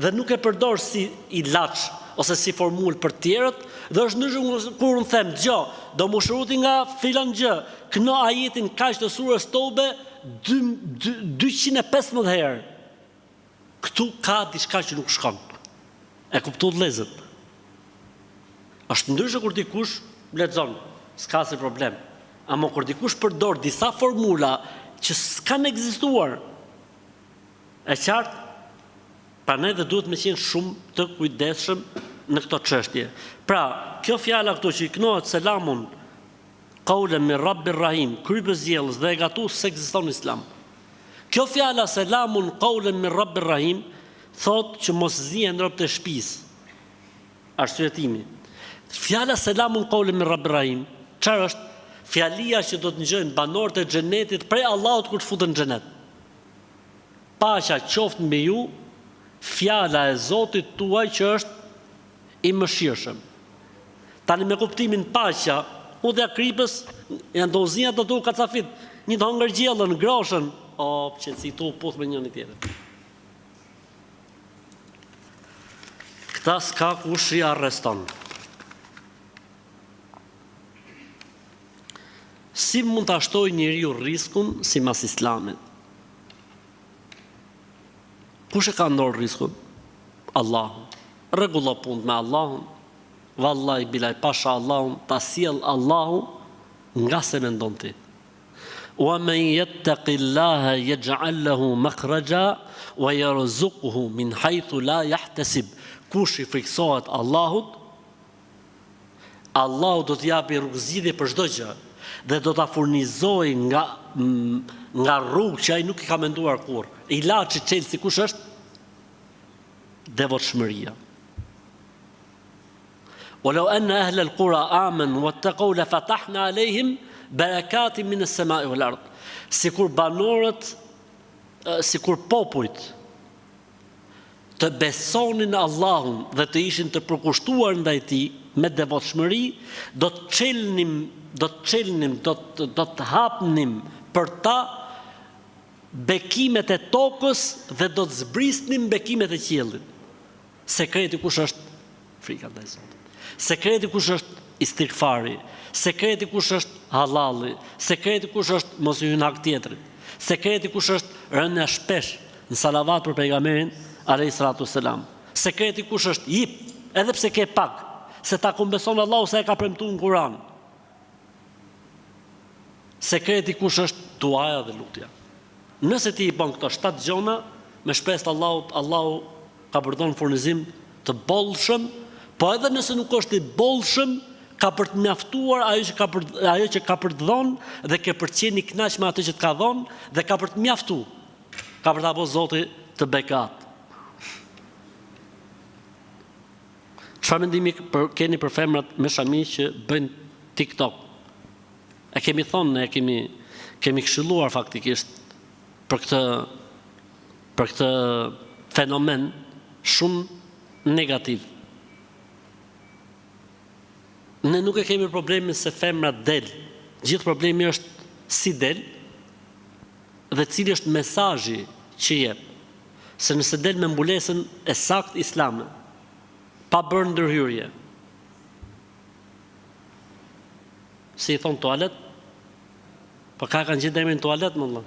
dhe nuk e përdor si ilaç ose si formulë për të tjerët dhe është ndryshe kur unë them dëgjo, do m'u shëru ti nga filan gjë, këno ajetin kaq të surës Tobe 215 herë. Këtu ka diçka që nuk shkon. E kuptuat vëllezër? Është ndryshe kur dikush lexon, s'ka si problem. Ama kur dikush përdor disa formula që s'kanë ekzistuar, E qartë? Prandaj dhe duhet me qenë shumë të kujdesshëm në këto çështje. Pra, kjo fjala këtu që i kënohet selamun kaulen min Rabbir Rahim, krypës gjellës dhe e gatu s'ekziston në Islam. Kjo fjala selamun kaulen min Rabbir Rahim thotë që mos zihen robët e shtëpisë. Arsyetimi. Fjala selamun kaulen min Rabbir Rahim, çfarë është? Fjalia që do të ngjojnë banorët e xhenetit prej Allahut kur të futen në xhenet. Paqja qoftë mbi ju, fjala e Zotit tuaj që është i mëshirshëm. Tani me kuptimin paqja, hudhja kripës, janë tu u zi ata tu u kacafit, një të hongër gjellën, groshën, o, qetësi tu u puth me njëri tjetrin. Këta s'ka kush i arreston. Si mund ta shtojë njeriu rriskun sipas Islamit? Kush e ka n'dorë rriskun? Allahu. Rregullo punët me Allahun. Vallahi bilahi pasha Allahun ta sjell Allahu nga s'e mendon ti. Wa men yattaqillaha yaj'al lahu makhraja wa yarzuqhu min haythu la yahtasib. Kush i frikësohet Allahut, Allahu do t'i japi rrugëzgjidhje për çdo gjë dhe do ta furnizojë nga nga rrugë që ai nuk i ka menduar kurrë. Ilaçi çelësi kush është? Devotshmëria. Wa law anna ahla al-qura amanu wattaqaw la fatahna alehim barakatin min as-sama'i wal ard. Sikur banorët sikur popujt të besonin Allahun dhe të ishin të përkushtuar ndaj Tij me devotshmëri, do të çelnim, do të çelnim, do të do të hapnim për ta bekimet e tokës dhe do të zbrisnim bekimet e qiellit. Sekreti kush është? Frika ndaj Zotit. Sekreti kush është? Istighfari. Sekreti kush është? Hallalli. Sekreti kush është? Mos i hyn hak tjetrit. Sekreti kush është? Rënia shpesh në salavat për pejgamberin alayhi salatu selam. Sekreti kush është? Jip, edhe pse ke pak, se ta kompenson Allahu se e ka premtuar në Kur'an. Sekreti kush është? Duaja dhe lutja. Nëse ti i bën këto shtatë gjona, me shpresë të Allahut, Allahu ka për të dhënë furnizim të bollshëm, po edhe nëse nuk është i bollshëm, ka për të mjaftuar ajo që ka për ajo që ka për të dhënë dhe ke për të qenë i kënaqur me atë që të ka dhënë dhe ka për të mjaftu. Ka për ta bo Zoti të begatë. Çfarë mendimi për, keni për femrat me shami që bëjnë TikTok? E kemi thonë, ne kemi kemi këshilluar faktikisht për këtë për këtë fenomen shumë negativ. Ne nuk e kemi problemin se femra del. Gjithë problemi është si del dhe cili është mesazhi që jep. Se nëse del me mbulesën e saktë islame. Pa bërë ndërhyrje. Si i thonë tualet? Po ka kanë gjetë emrin tualet, më vëlla.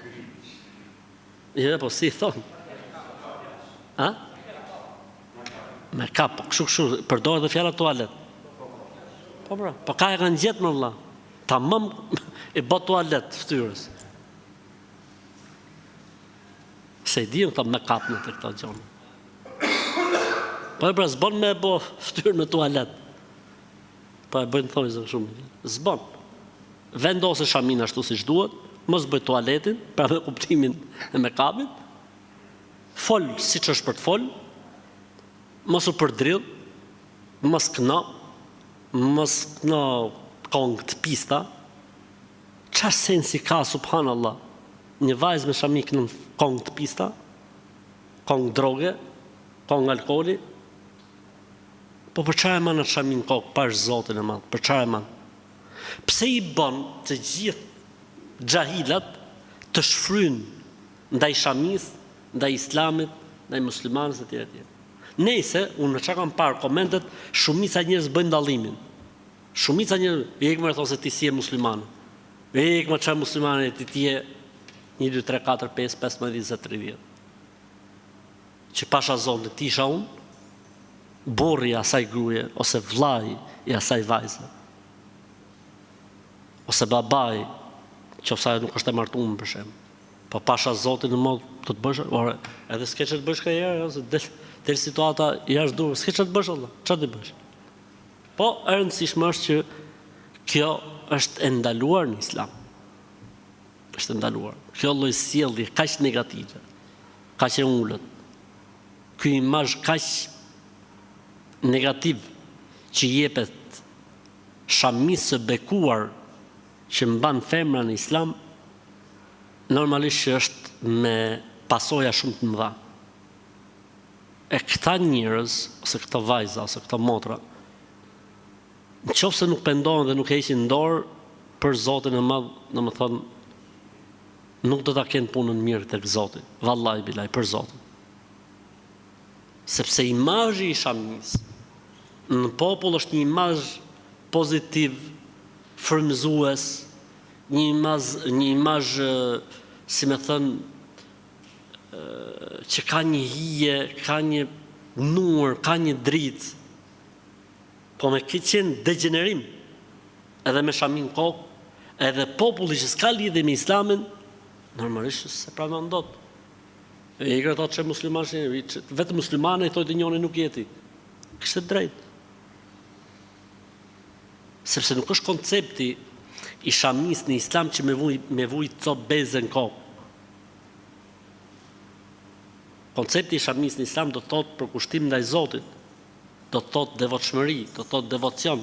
Jo, po si i thonë? A? Make-up, po kështu kështu, përdoret dhe fjala tualet. Po pra, po ka e kanë gjetë më vëlla. Tamam i bë tualet fytyrës. Se i dimë këto make-up në të këto gjona. Po e pra, s'bon me e bo fytyrën me tualet. Po e bëjnë thonjëza shumë. S'bon. Vendose shaminë ashtu siç duhet, mos bëj tualetin, pra me kuptimin e make-upit. Fol siç është për të fol, mos u përdridh, mos këno, mos këno kongë të pista. Ça sensi ka subhanallah një vajzë me shami kënon kongë të pista, kongë droge, kongë alkooli. Po për çfarë e man atë shami në kokë, pash Zotin e madh, për çfarë e man? Pse i bën të gjithë xhahilat të shfryjnë ndaj shamisë, ndaj islamit, ndaj muslimanës etj etj. Nejse, unë me çka kam parë komentet, shumica njerëz bëjnë dallimin. Shumica njerëz, ik more thonë se ti s'je musliman. Ik more çfarë muslimane ti ti je 1 2 3 4 5 15 20 30. Që pasha Zotin të isha unë, burri i asaj gruje ose vllai i asaj vajze. Ose babai, qoftë ajo nuk është e martuar për shembull. Po pasha Zotin në mod do të bësh, ore, edhe s'ke ç'të bësh kanjëherë, ose del del situata jashtë dorës, s'ke ç'të bësh valla, çfarë të bësh? Po e rëndësishme është që kjo është e ndaluar në Islam. Është e ndaluar. Kjo lloj sjellje kaq negative, kaq e ulët. Ky imazh kaq negativ që jepet shamisë së bekuar që mban femra në Islam, normalisht që është me pasoja shumë të mëdha. E këta njerëz, ose këto vajza, ose këto motra, në qoftë se nuk pendohen dhe nuk heqin dorë, për Zotin e madh, domethënë, nuk do ta kenë punën mirë tek Zoti, vallahi bilahi, për Zotin. Sepse imazhi i shamisë në popull është një imazh pozitiv, frymëzues, një imazh, një imazh, si me thënë, që ka një hije, ka një nur, ka një dritë, po me qenë degjenerim, edhe me shami n'kokë, edhe populli që s'ka lidhje me islamin, normalisht s'e pranon dot. E i kërë thotë që musliman që vetëm muslimane i thotë njoni nuk je ti. Kishte drejt. Sepse nuk është koncepti i shamisë në islam që me vuj, me vuj copë beze në kokë. Koncepti i shamisë në Islam do të thotë përkushtim ndaj Zotit, do të thotë devotshmëri, do të thotë devocion,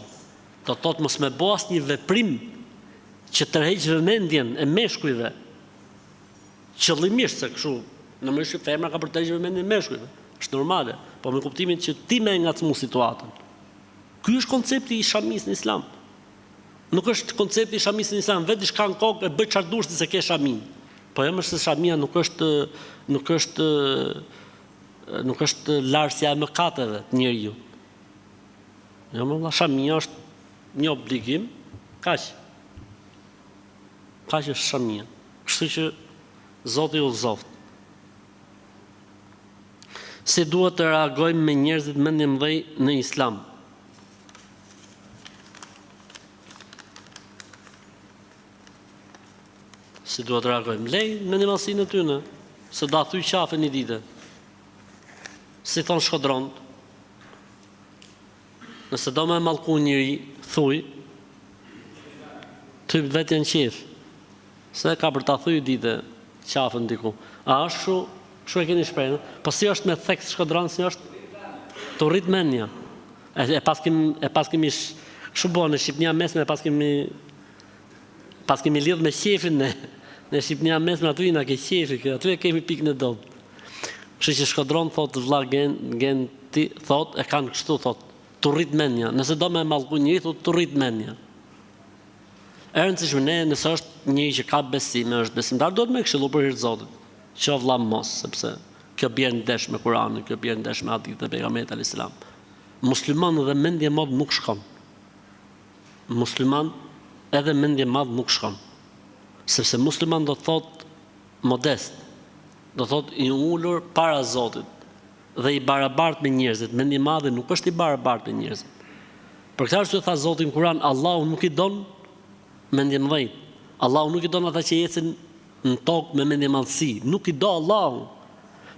do të thotë mos me bo asnjë veprim që tërheq vëmendjen e meshkujve. Qëllimisht se kështu, normalisht që femra ka për të tërhequr vëmendjen e meshkujve. Është normale, po me kuptimin që ti me e ngacmu situatën. Ky është koncepti i shamisë në Islam. Nuk është koncepti i shamisë në Islam, vër diçka në kokë e bëj çfarë dush ti se ke shaminë. Po jo më se shamia nuk është nuk është nuk është larësja e mëkateve të njeriut. Jo më valla, shamia është një obligim, kaq. Kaq është shamia. Kështu që Zoti ju udhëzoftë. Si duhet të reagojmë me njerëzit mendjemëdhenj në Islam? Si duhet të reagojmë? Lej mendjemadhësinë e tyne, se do thy qafën një dite. Si thonë shkodront, nëse do me mallku njeri, thuj, t'hyp vetja në qejf, se ka për ta thy dite qafën diku. A është kështu? Kështu e keni shprehjen? Po si është me theks shkodran, si është? T'u rrit mendja. E, e paskim, e paskemi, kështu bo në Shqipnia mesme, e paskemi, paskemi lidh me qefin ne, në Shqipnia mesme aty na ke qefi, aty e kemi pikën e dobët. Kështu që Shkodron thot vlla gen, Genti thot e kanë kështu thot, t'u rrit mendja. Nëse do me mallku njeri thot t'u rrit mendja. E rëndësishme ne nëse është njeri që ka besim, është besimtar, duhet me këshillu për hir të Zotit. Që vlla mos, sepse kjo bie ndesh me Kur'anin, kjo bie ndesh me hadithin e pejgamberit alayhis salam. Musliman dhe mendjemadh nuk shkon. Musliman edhe mendjemadh nuk shkon. Sepse musliman do të thotë modest, do të thotë i ulur para Zotit dhe i barabartë me njerëzit. Mendjemadhi nuk është i barabartë me njerëzit. Për këtë arsye tha Zoti në Kur'an, Allahu nuk i don mendjemëdhenjtë. Allahu nuk i don ata që ecin në tokë me mendjemadhësi, nuk i do Allahu.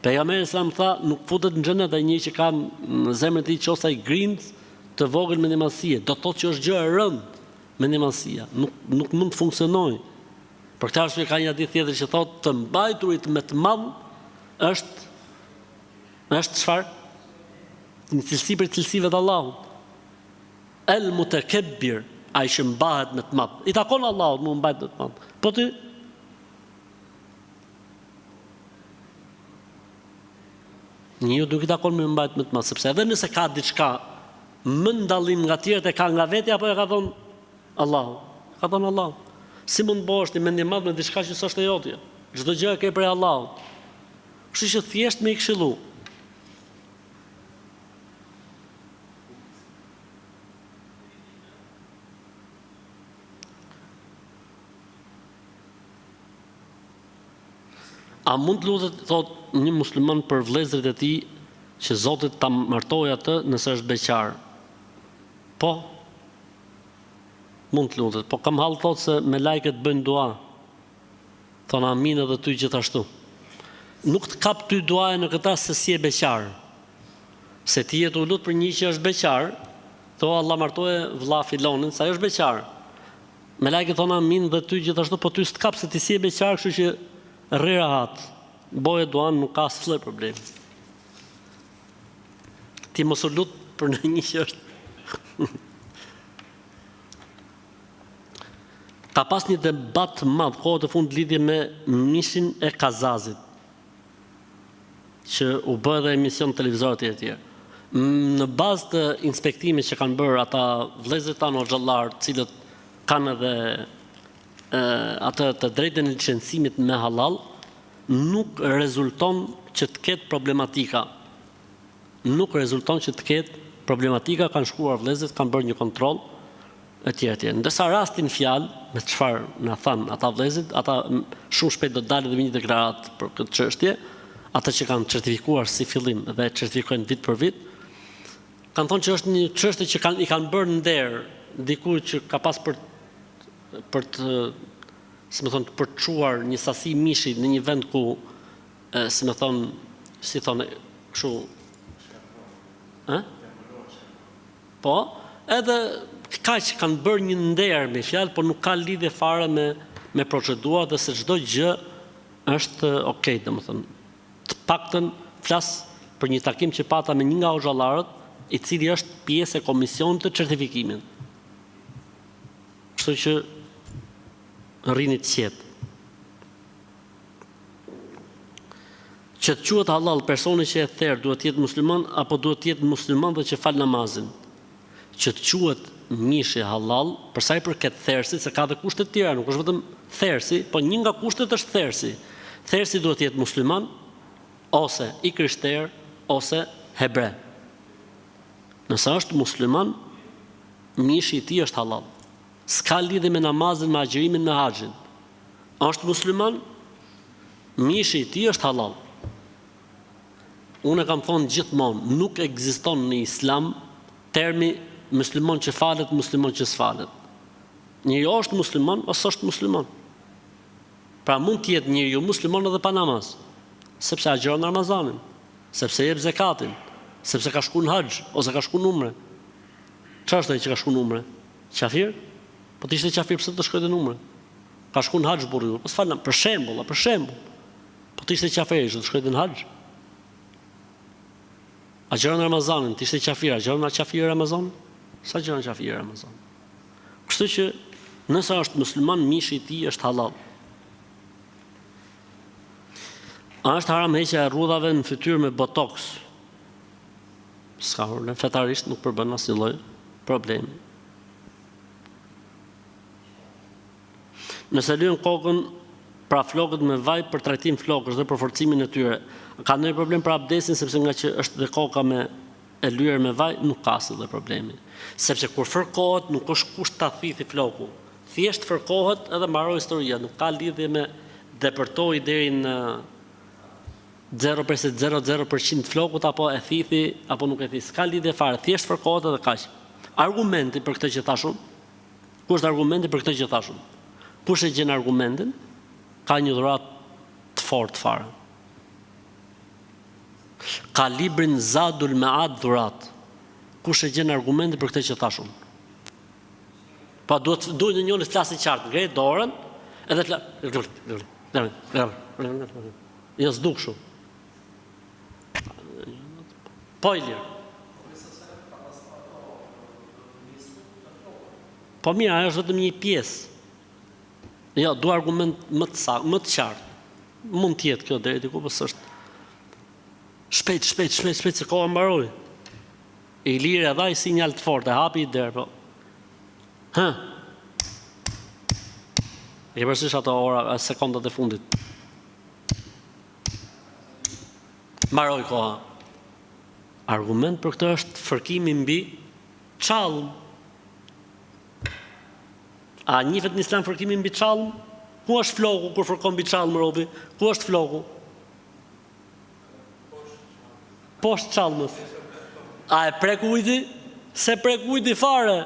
Pejgamberi alejhi selam tha, nuk futet në xhenet ai njeri që ka në zemrën e tij qoftë sa grimcë të vogël mendjemadhësie. Do të thotë që është gjë e rëndë mendjemadhësia, nuk nuk mund të funksionojë. Për këtë arsye ka një hadith tjetër që thotë të mbajturit me të madh është është çfarë? Një cilësi prej cilësive të Allahut. El mutekebbir, ai që mbahet me të madh. I takon Allahut me u mbajt me të madh. Po ti Njeriut nuk i takon me u mbajt me të madh, sepse edhe nëse ka diçka më në dallim nga tjerët e ka nga vetja apo e ka dhënë Allahu. E ka dhënë Allahu. Si mund të bëhesh ti mendjemadh me diçka që s'është e jotja? Çdo gjë e ke prej Allahut. Kështu që thjesht me i këshillu. A mund të lutet, thotë, një musliman për vëllezërit e tij që Zoti ta martojë atë nëse është beqar? Po. Mund të lutet, po kam hall thotë se melajket bëjnë dua. Thonë amin edhe ty gjithashtu. Nuk të kap ty duaja në këtë rast se s'je beqar. Se ti je tu u lut për një që është beqar, thua Allah martoje vëlla filonin, se ai është beqar. Melajket thonë amin dhe ty gjithashtu, po ty s'të kap se ti s'je beqar, kështu që rri rahat. Boje duan, nuk ka asnjë lloj problemi. Ti mos u lut për ndonjë që është Ka pas një debat të madh kohët e fundit lidhje me mishin e kazazit, që u bë edhe emision televizor etj etj. Në bazë të inspektimit që kanë bërë ata vëllezërit tanë hoxhallarë, të cilët kanë edhe atë të drejtën e licencimit me hallall, nuk rezulton që të ketë problematika. Nuk rezulton që të ketë problematika, kanë shkuar vëllezërit, kanë bërë një kontroll etj etj. Ndërsa rasti në fjalë, me çfarë na thanë ata vëllezërit, ata shumë shpejt do të dalin edhe me një deklaratë për këtë çështje, ata që kanë certifikuar si fillim dhe e certifikojnë vit për vit, kanë thonë që është një çështje që kanë i kanë bërë nder dikujt që ka pas për për të si me thonë për të çuar një sasi mishi në një vend ku si me thonë si thonë kështu ë Po, edhe kaq kanë bërë një nder me fjalë, por nuk ka lidhje fare me me procedurat dhe se çdo gjë është ok, domethënë. Të paktën flas për një takim që pata me një nga hoxhallarët, i cili është pjesë e komisionit të certifikimit. Kështu që rrini të qetë. Që të quhet hallall personi që e ther duhet të jetë musliman apo duhet të jetë musliman dhe që fal namazin? Që të quhet mishi hallall, për sa i përket therësit, se ka dhe kushte të tjera, nuk është vetëm therësi, po një nga kushtet është therësi. Therësi duhet të jetë musliman ose i krishterë ose hebre. Nëse është musliman, mishi i tij është hallall. S'ka lidhje me namazin, me agjërimin, me haxhin. Është musliman, mishi i tij është hallall. Unë e kam thonë gjithmonë, nuk ekziston në Islam termi musliman që falet, musliman që s'falet. Njeriu është musliman ose s'është musliman. Pra mund të jetë njeriu musliman edhe pa namaz, sepse agjëron Ramazanin, sepse jep zekatin, sepse ka shku në haxh ose ka shku në umre. Çfarë është ai që ka shku në umre? Qafir? Po të ishte qafir pse do të shkonte në umre? Ka shku në haxh burri, po s'fal për shembull, për shembull. Po të ishte qafir, do të shkonte në haxh. Agjëron Ramazanin, të ishte qafir, agjëron qafir Ramazanin? S'agjëron qafir Ramazanin. Kështu që nëse është musliman, mishi i tij është hallall. A është haram heqja e rrudhave në fytyrë me botox? S'ka problem, fetarisht nuk përbën asnjë lloj problemi. Nëse lyen kokën, pra flokët me vaj për trajtim flokësh dhe për forcimin e tyre, ka ndonjë problem për abdesin sepse nga që është dhe koka me. E lyer me vaj nuk ka asnjë lloj problemi. Sepse kur fërkohet nuk është kusht ta thithi floku. Thjesht fërkohet edhe mbaroi historia, nuk ka lidhje me depërtoi deri në 0,00 për qind të flokut apo e thithi apo nuk e thithi. S'ka lidhje fare, thjesht fërkohet edhe kaq. Argumenti për këtë që thashë unë, ku është argumenti për këtë që thashë unë? Kush e gjen argumentin, ka një dhuratë të fortë fare. Ka librin Zadul Mead dhuratë. Kush e gjen argumentin për këtë që thashë unë? Pa duhet duhet një njeri të flasë qartë, ngre dorën edhe fla. Jo s'du kështu. Po Ilir. Po mirë, ajo është vetëm një pjesë. Jo, du argument më të saktë, më të qartë. Mund të jetë kjo deri diku, po s'është. Shpejt, shpejt, shpejt, shpejt se koha mbaroi. Iliri e dha një sinjal të fortë, e hapi një derë, po. Hë. E ke parasysh ato ora, sekondat e fundit. Mbaroi koha. Argument për këtë është fërkimi mbi çallmë. A njihet në islam fërkimi mbi çallmë? Ku është floku kur fërkon mbi çallmë robi? Ku është floku? Poshtë çallmës. A e prek ujti? S'e prek ujti fare.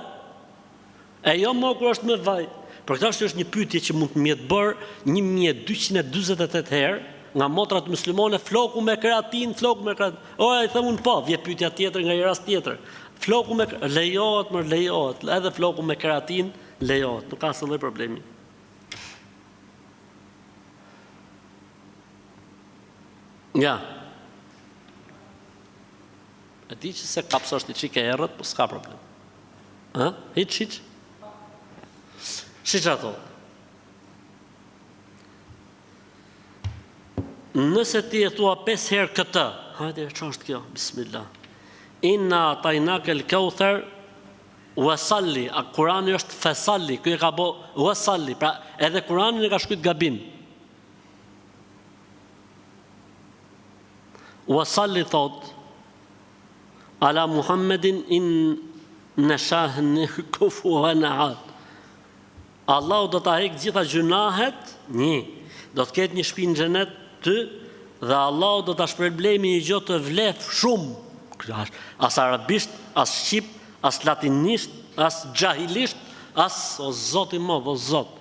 E jo më kur është me vaj. Për këtë arsye është një pyetje që mund të më jetë bërë 1248 herë nga motrat muslimane floku me kreatin, floku me kreatin. Ora i them unë po, vjen pyetja tjetër nga një rast tjetër. Floku me lejohet, më lejohet, edhe floku me kreatin lejohet, nuk ka asnjë lloj problemi. Ja. E di që s'e kap se është një çikë e errët, po s'ka problem. Ë? Hiç hiç. Si ça thotë? Nëse ti e thua 5 herë këtë, hajde, ça është kjo? Bismillah. Inna a'tajnake el keuther wa salli, a Kurani është fesalli, ky e ka bo wa salli, pra edhe Kuranin e ka shkrujt gabim. Wa salli thot Ala Muhammedin inne shanieke kufuven ehad. Allahu do ta hek gjitha gjynahet, një, do të ketë një shtëpi në xhenet, dy, dhe Allahu do ta shpërblejë me një gjë të vlefshme shumë. As arabisht, as shqip, as latinisht, as xhahilisht, as o Zot i madh, o Zot.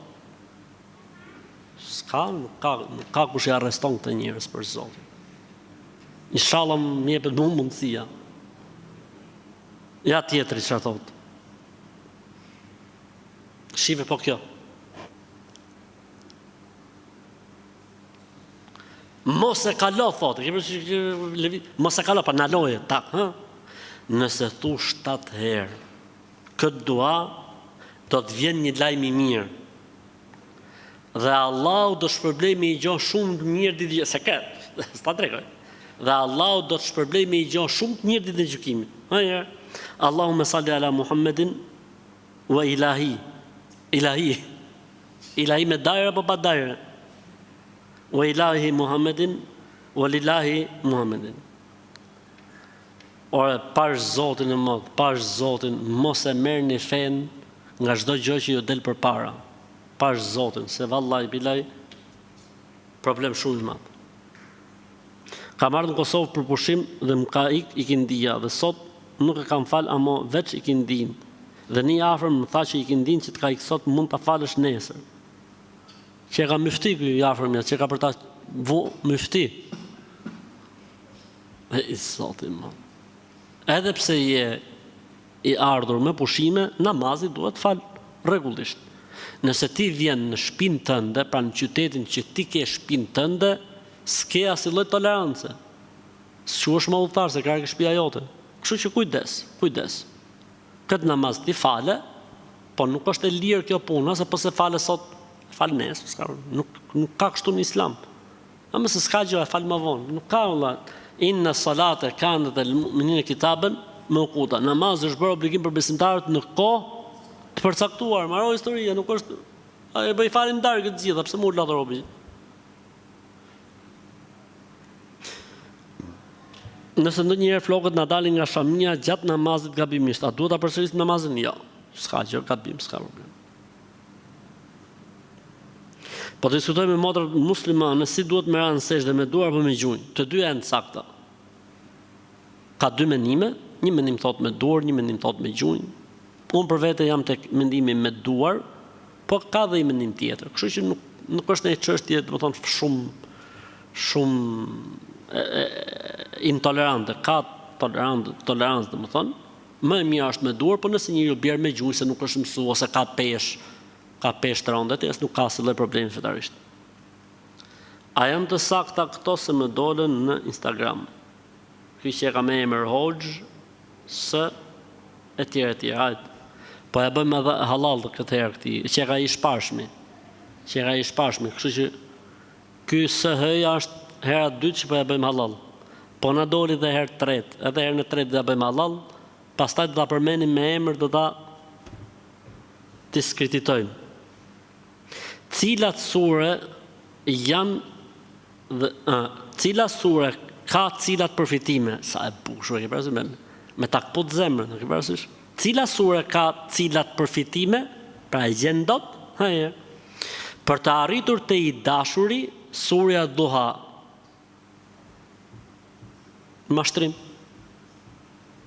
S'ka, nuk ka, nuk ka kush i arreston këta njerëz për Zotin. Inshallah më jepet mu mundësia. Ja tjetri çfarë thotë. Shife po kjo. Mos e kalo thotë, mos e kalo pa naloje tak, hë? Nëse thu 7 herë këtë dua do të vjen një lajm i mirë. Dhe Allahu do të shpërblej me një gjë shumë të mirë ditën e sekret, s'ta tregoj. Dhe Allahu do të shpërblej me një gjë shumë të mirë ditën e gjykimit. Hajë. Allahumme salli ala Muhammedin wa ilahi. Ilahi. Ilahi me dajre apo pa dajre? Wa ilahi Muhammedin wa lillahi Muhammedin. Ore, pash Zotin e madh, pash Zotin, mos e merrni fenë nga çdo gjë që ju del përpara. Pash Zotin, se vallahi bilaj problem shumë i madh. Kam ardhur në Kosovë për pushim dhe më ka ik ikindia dhe sot nuk e kam fal amo veç ikindin. Dhe një i afërm më tha që ikindin që të ka ik sot mund ta falësh nesër. Që e ka myfti ky i afërmja, që ka për ta vu myfti. E i zoti më. Edhe pse je i ardhur me pushime, namazi duhet fal rregullisht. Nëse ti vjen në shpinë tënde, pra në qytetin që ti ke shpinë tënde, s'ke asnjë lloj tolerance. S'quhesh më udhëtar se ke shpia jote. Kështu që kujdes, kujdes. Këtë namaz ti fale, po nuk është e lirë kjo punë, se po s'e fale sot, fal nesër, s'ka, nuk nuk ka kështu në Islam. Ama se s'ka gjë, e fal më vonë. Nuk ka vëlla. Inna salate kanat alel mu'minina kitaben mawquta. Namazi është bërë obligim për besimtarët në kohë të përcaktuar. Mbaroi historia, nuk është a e bëj falin darkë të gjitha, pse mu lodh robi? Nëse ndonjëherë flokët na dalin nga shamia gjatë namazit gabimisht, a duhet ta përsërisim namazin? Jo. S'ka gjë, gabim, s'ka problem. Po diskutoj me motrat muslimane si duhet me ra në sexhde me duar apo me gjunjë. Të dyja janë të sakta. Ka dy mendime, një mendim thotë me duar, një mendim thotë me gjunjë. Unë për vete jam tek mendimi me duar, po ka dhe një mendim tjetër. Kështu që nuk nuk është një çështje, domethënë shumë shumë e, e, intolerante, ka tolerant, tolerancë, domethënë, më e mira është me duar, po nëse njeriu bjer me gjunjë se nuk është mësu ose ka peshë, ka peshë të rëndë etj, nuk ka asnjë lloj problemi fetarisht. A janë të sakta këto se më dolën në Instagram? Ky që e ka me emër Hoxhë, S etj etj. Hajt. Po ja bëjmë edhe hallall këtë herë këtij, që e ka i shparshmi. Që e ka i shparshmi, kështu që ky SH-ja është hera e dytë që po ja bëjmë hallall. Po na doli dhe herë të tretë, edhe herën e tretë do ja bëjmë hallall, pastaj do ta përmendim me emër do ta diskreditojmë. Cilat sure janë dhe ë cila sure ka cilat përfitime? Sa e bukur e ke parasysh me me ta kput zemrën, e ke parasysh? Cila sure ka cilat përfitime? Pra e gjen dot? Hajë. Për të arritur te i dashuri, surja Duha. Mashtrim.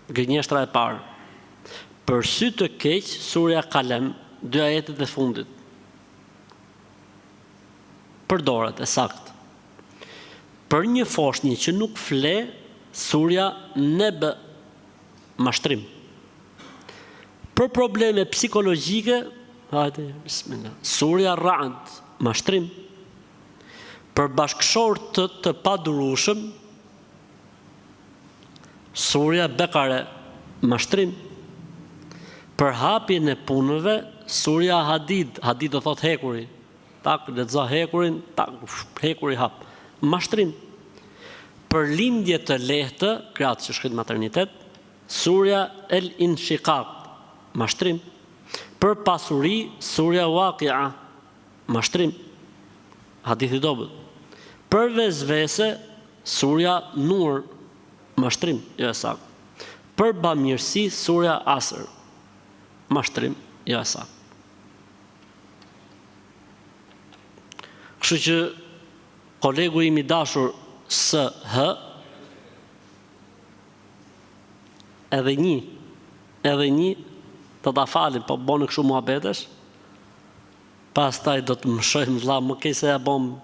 Gënjeshtra e parë. Për sy të keq, surja Kalem, dy ajetet e fundit. Përdoret, e saktë. Për një foshnjë që nuk fle, surja Nebe. Mashtrim. Për probleme psikologjike, hajde, bismillah. Surja Ra'd, mashtrim. Për bashkëshortë të padurueshëm, Surja Bekare, mashtrim. Për hapjen e punëve, Surja Hadid, Hadid do thotë hekuri. Tak, lexo hekurin, tak, hekuri hap. Mashtrim. Për lindje të lehtë, gratë që shkojnë në maternitet, Surja El Inshikak, mashtrim. Për pasuri, Surja Wakia, Mashtrim. Hadith i dobët. Për vesvese, surja Nur. Mashtrim, jo e saktë. Për bamirësi, surja Asr. Mashtrim, jo e saktë. Kështu që kolegu im i dashur SH edhe një, edhe një do ta falim, po boni kështu muhabetesh. Pastaj do të mëshojmë vlla më keq se ja bom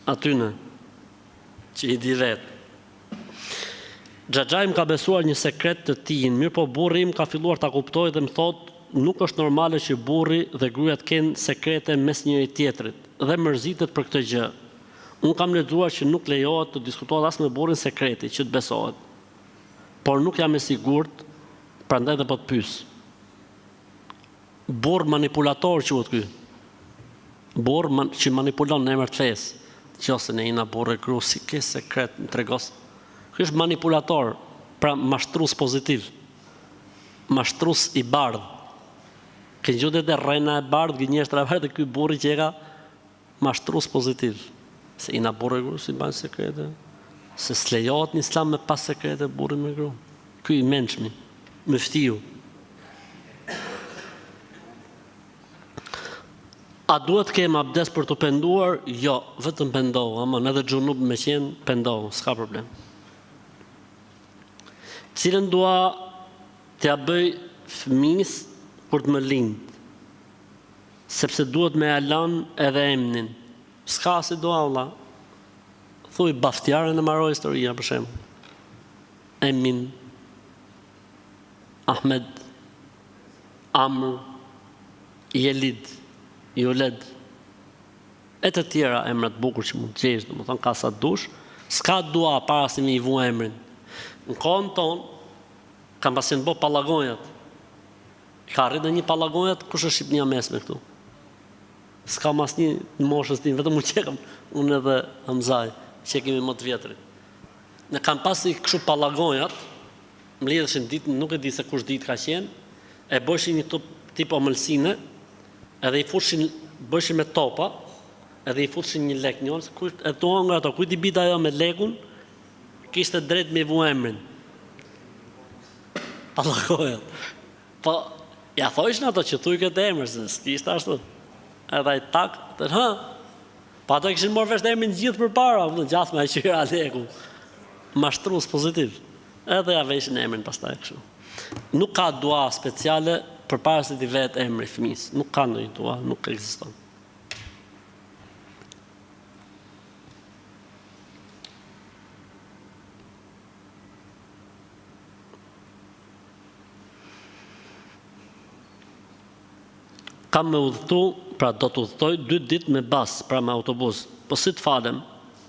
atyne që i di vetë. Xhaxhai më ka besuar një sekret të tijin, mirëpo burri im ka filluar ta kuptojë dhe më thotë nuk është normale që burri dhe gruaja të kenë sekrete mes njëri tjetrit dhe mërzitet për këtë gjë. Unë kam lexuar që nuk lejohet të diskutohet as me burrin sekreti që të besohet. Por nuk jam e sigurt, prandaj dhe po të pyes. Burrë manipulator quhet ky. Burrë man, që manipulon në emër të fesë. Qoftë se ne jena burrë e gru, si ke sekret, më trego. Ky është manipulator, pra mashtrus pozitiv. Mashtrus i bardhë. Ke ngju te rrena e bardhë, gënjeshtra e bardhë, dhe ky burri që e ka Mashtrus pozitiv. Se jena burrë e gru si bajnë sekrete. Se s'lejohet në islam me pas sekrete burri me gru. Ky i mençmi. Myftiu. A duhet të kem abdes për t'u penduar? Jo, vetëm pendohu, aman edhe xhunub me qenë, pendohu, s'ka problem. Cilën dua t'ja bëj fëmijës kur të më lind? Sepse duhet me ja lan edhe emnin. S'ka asi dua vlla. Thuj Baftjar e mbaroi historia për shembull. Emin. Ahmed. Amr. Jelid. Juled. E të tjera emra të bukur që mund të gjesh, domethënë ka sa dush, s'ka dua para se me i vu emrin. Në kohën tonë kanë pas qenë bo pallagonjat. Ka arrit ndonjë pallagonjat, kush është Shqipnia mesme këtu? S'kam asnjë të moshës tim, vetëm unë që kam, unë edhe Hamzaj, që kemi më të vjetrit. Ne kam pas i kështu pallagonjat, mblidheshin ditë, nuk e di se kush ditë ka qenë, e bëshin një tup, tip omëlsine, edhe i futshin, bëshin me topa, edhe i futshin një lek njërës, kujt, e të hongër ato, kujt i binte ajo me lekun, Kishte drejt me i vu emrin. Pallakojat. Po, ja thojshin ato që thuj këtë emër, se s'kishte ashtu. Edhe ai tak, të hë. Po ato e kishin marrë vesh emrin gjithë përpara, më gjasme ai që era leku. Mashtrus pozitiv. Edhe ja veshin emrin pastaj kështu. Nuk ka dua speciale përpara se t'i vehet emri fëmijës. Nuk ka ndonjë dua, nuk ekziston. Kam me udhëtu, pra do të udhëtoj dy ditë me bus, pra me autobus. Po si të falem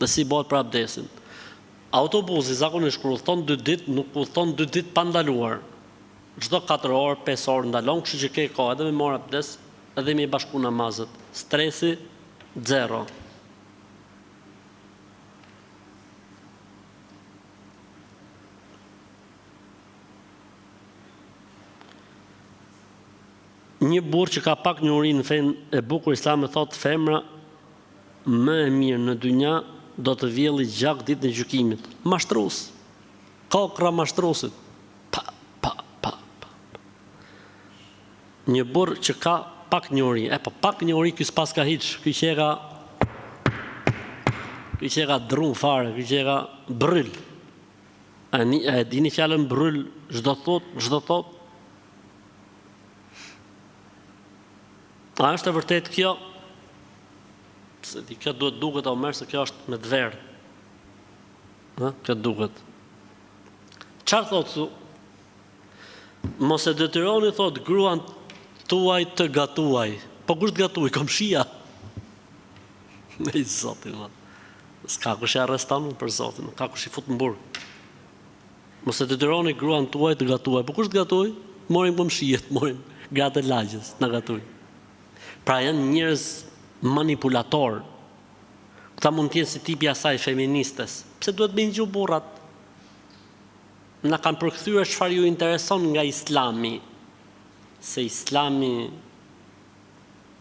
dhe si bëhet për abdesin? Autobusi zakonisht kur udhëton dy ditë nuk udhëton dy ditë pa ndaluar. Çdo katër orë, pesë orë ndalon, kështu që ke kohë edhe me marrë abdes edhe me i bashku namazet. Stresi zero. Një burrë që ka pak njohuri në fenë e bukur islame thotë femra më e mirë në dynja do të vjelli gjak ditën e gjykimit. Mashtrus. Kokrra mashtrusit. Pa pa pa pa. Një burrë që ka pak njohuri, e po pak njohuri ky s'paska hiç, ky qeka ky qeka dru fare, ky qeka brryl. A, ni, a e dini fjalën brryl ç'do thot, ç'do thot? A është e vërtetë kjo? Se di, kjo duhet duket Omer se kjo është me të verdhë. Ë, kjo duket. Çfarë thotë këtu? Mos e detyroni thotë gruan tuaj të gatuaj. Po kush të gatuaj? Komshia. Ej zoti më. S'ka kush e arreston për zotin, nuk ka kush i fut në burg. Mos e detyroni gruan tuaj të gatuaj. Po kush të gatuaj? Morim komshijet, morim gratë e lagjes, na gatuaj. Pra janë njerëz manipulator. Këta mund të jenë si tipi asaj feministes. Pse duhet me i ngju burrat? Na kanë përkthyer çfarë ju intereson nga Islami, se Islami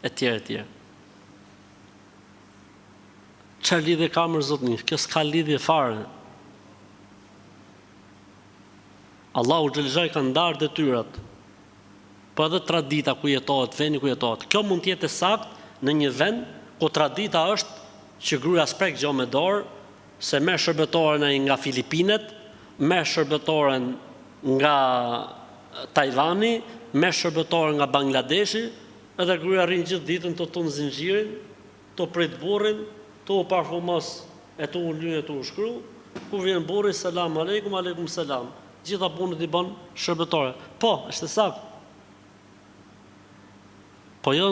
etj etj. Çfarë lidhje ka mër zotni? Kjo s'ka lidhje fare. Allahu xhel i ka ndarë detyrat. Po edhe tradita ku jetohet, vendi ku jetohet. Kjo mund të jetë e saktë në një vend ku tradita është që gruaja s'prek gjë me dorë, Se merr shërbëtoren ai nga Filipinet, merr shërbëtoren nga Tajvani, merr shërbëtoren nga Bangladeshi, edhe gruaja rrin gjithë ditën tu tund zinxhirin, tu prit burrin, tu u parfumos e tu u ly e tu u shkru, kur vjen burri selam alejkum alejkum selam, gjitha punët i bën shërbëtorja. Po, është e saktë. Po jo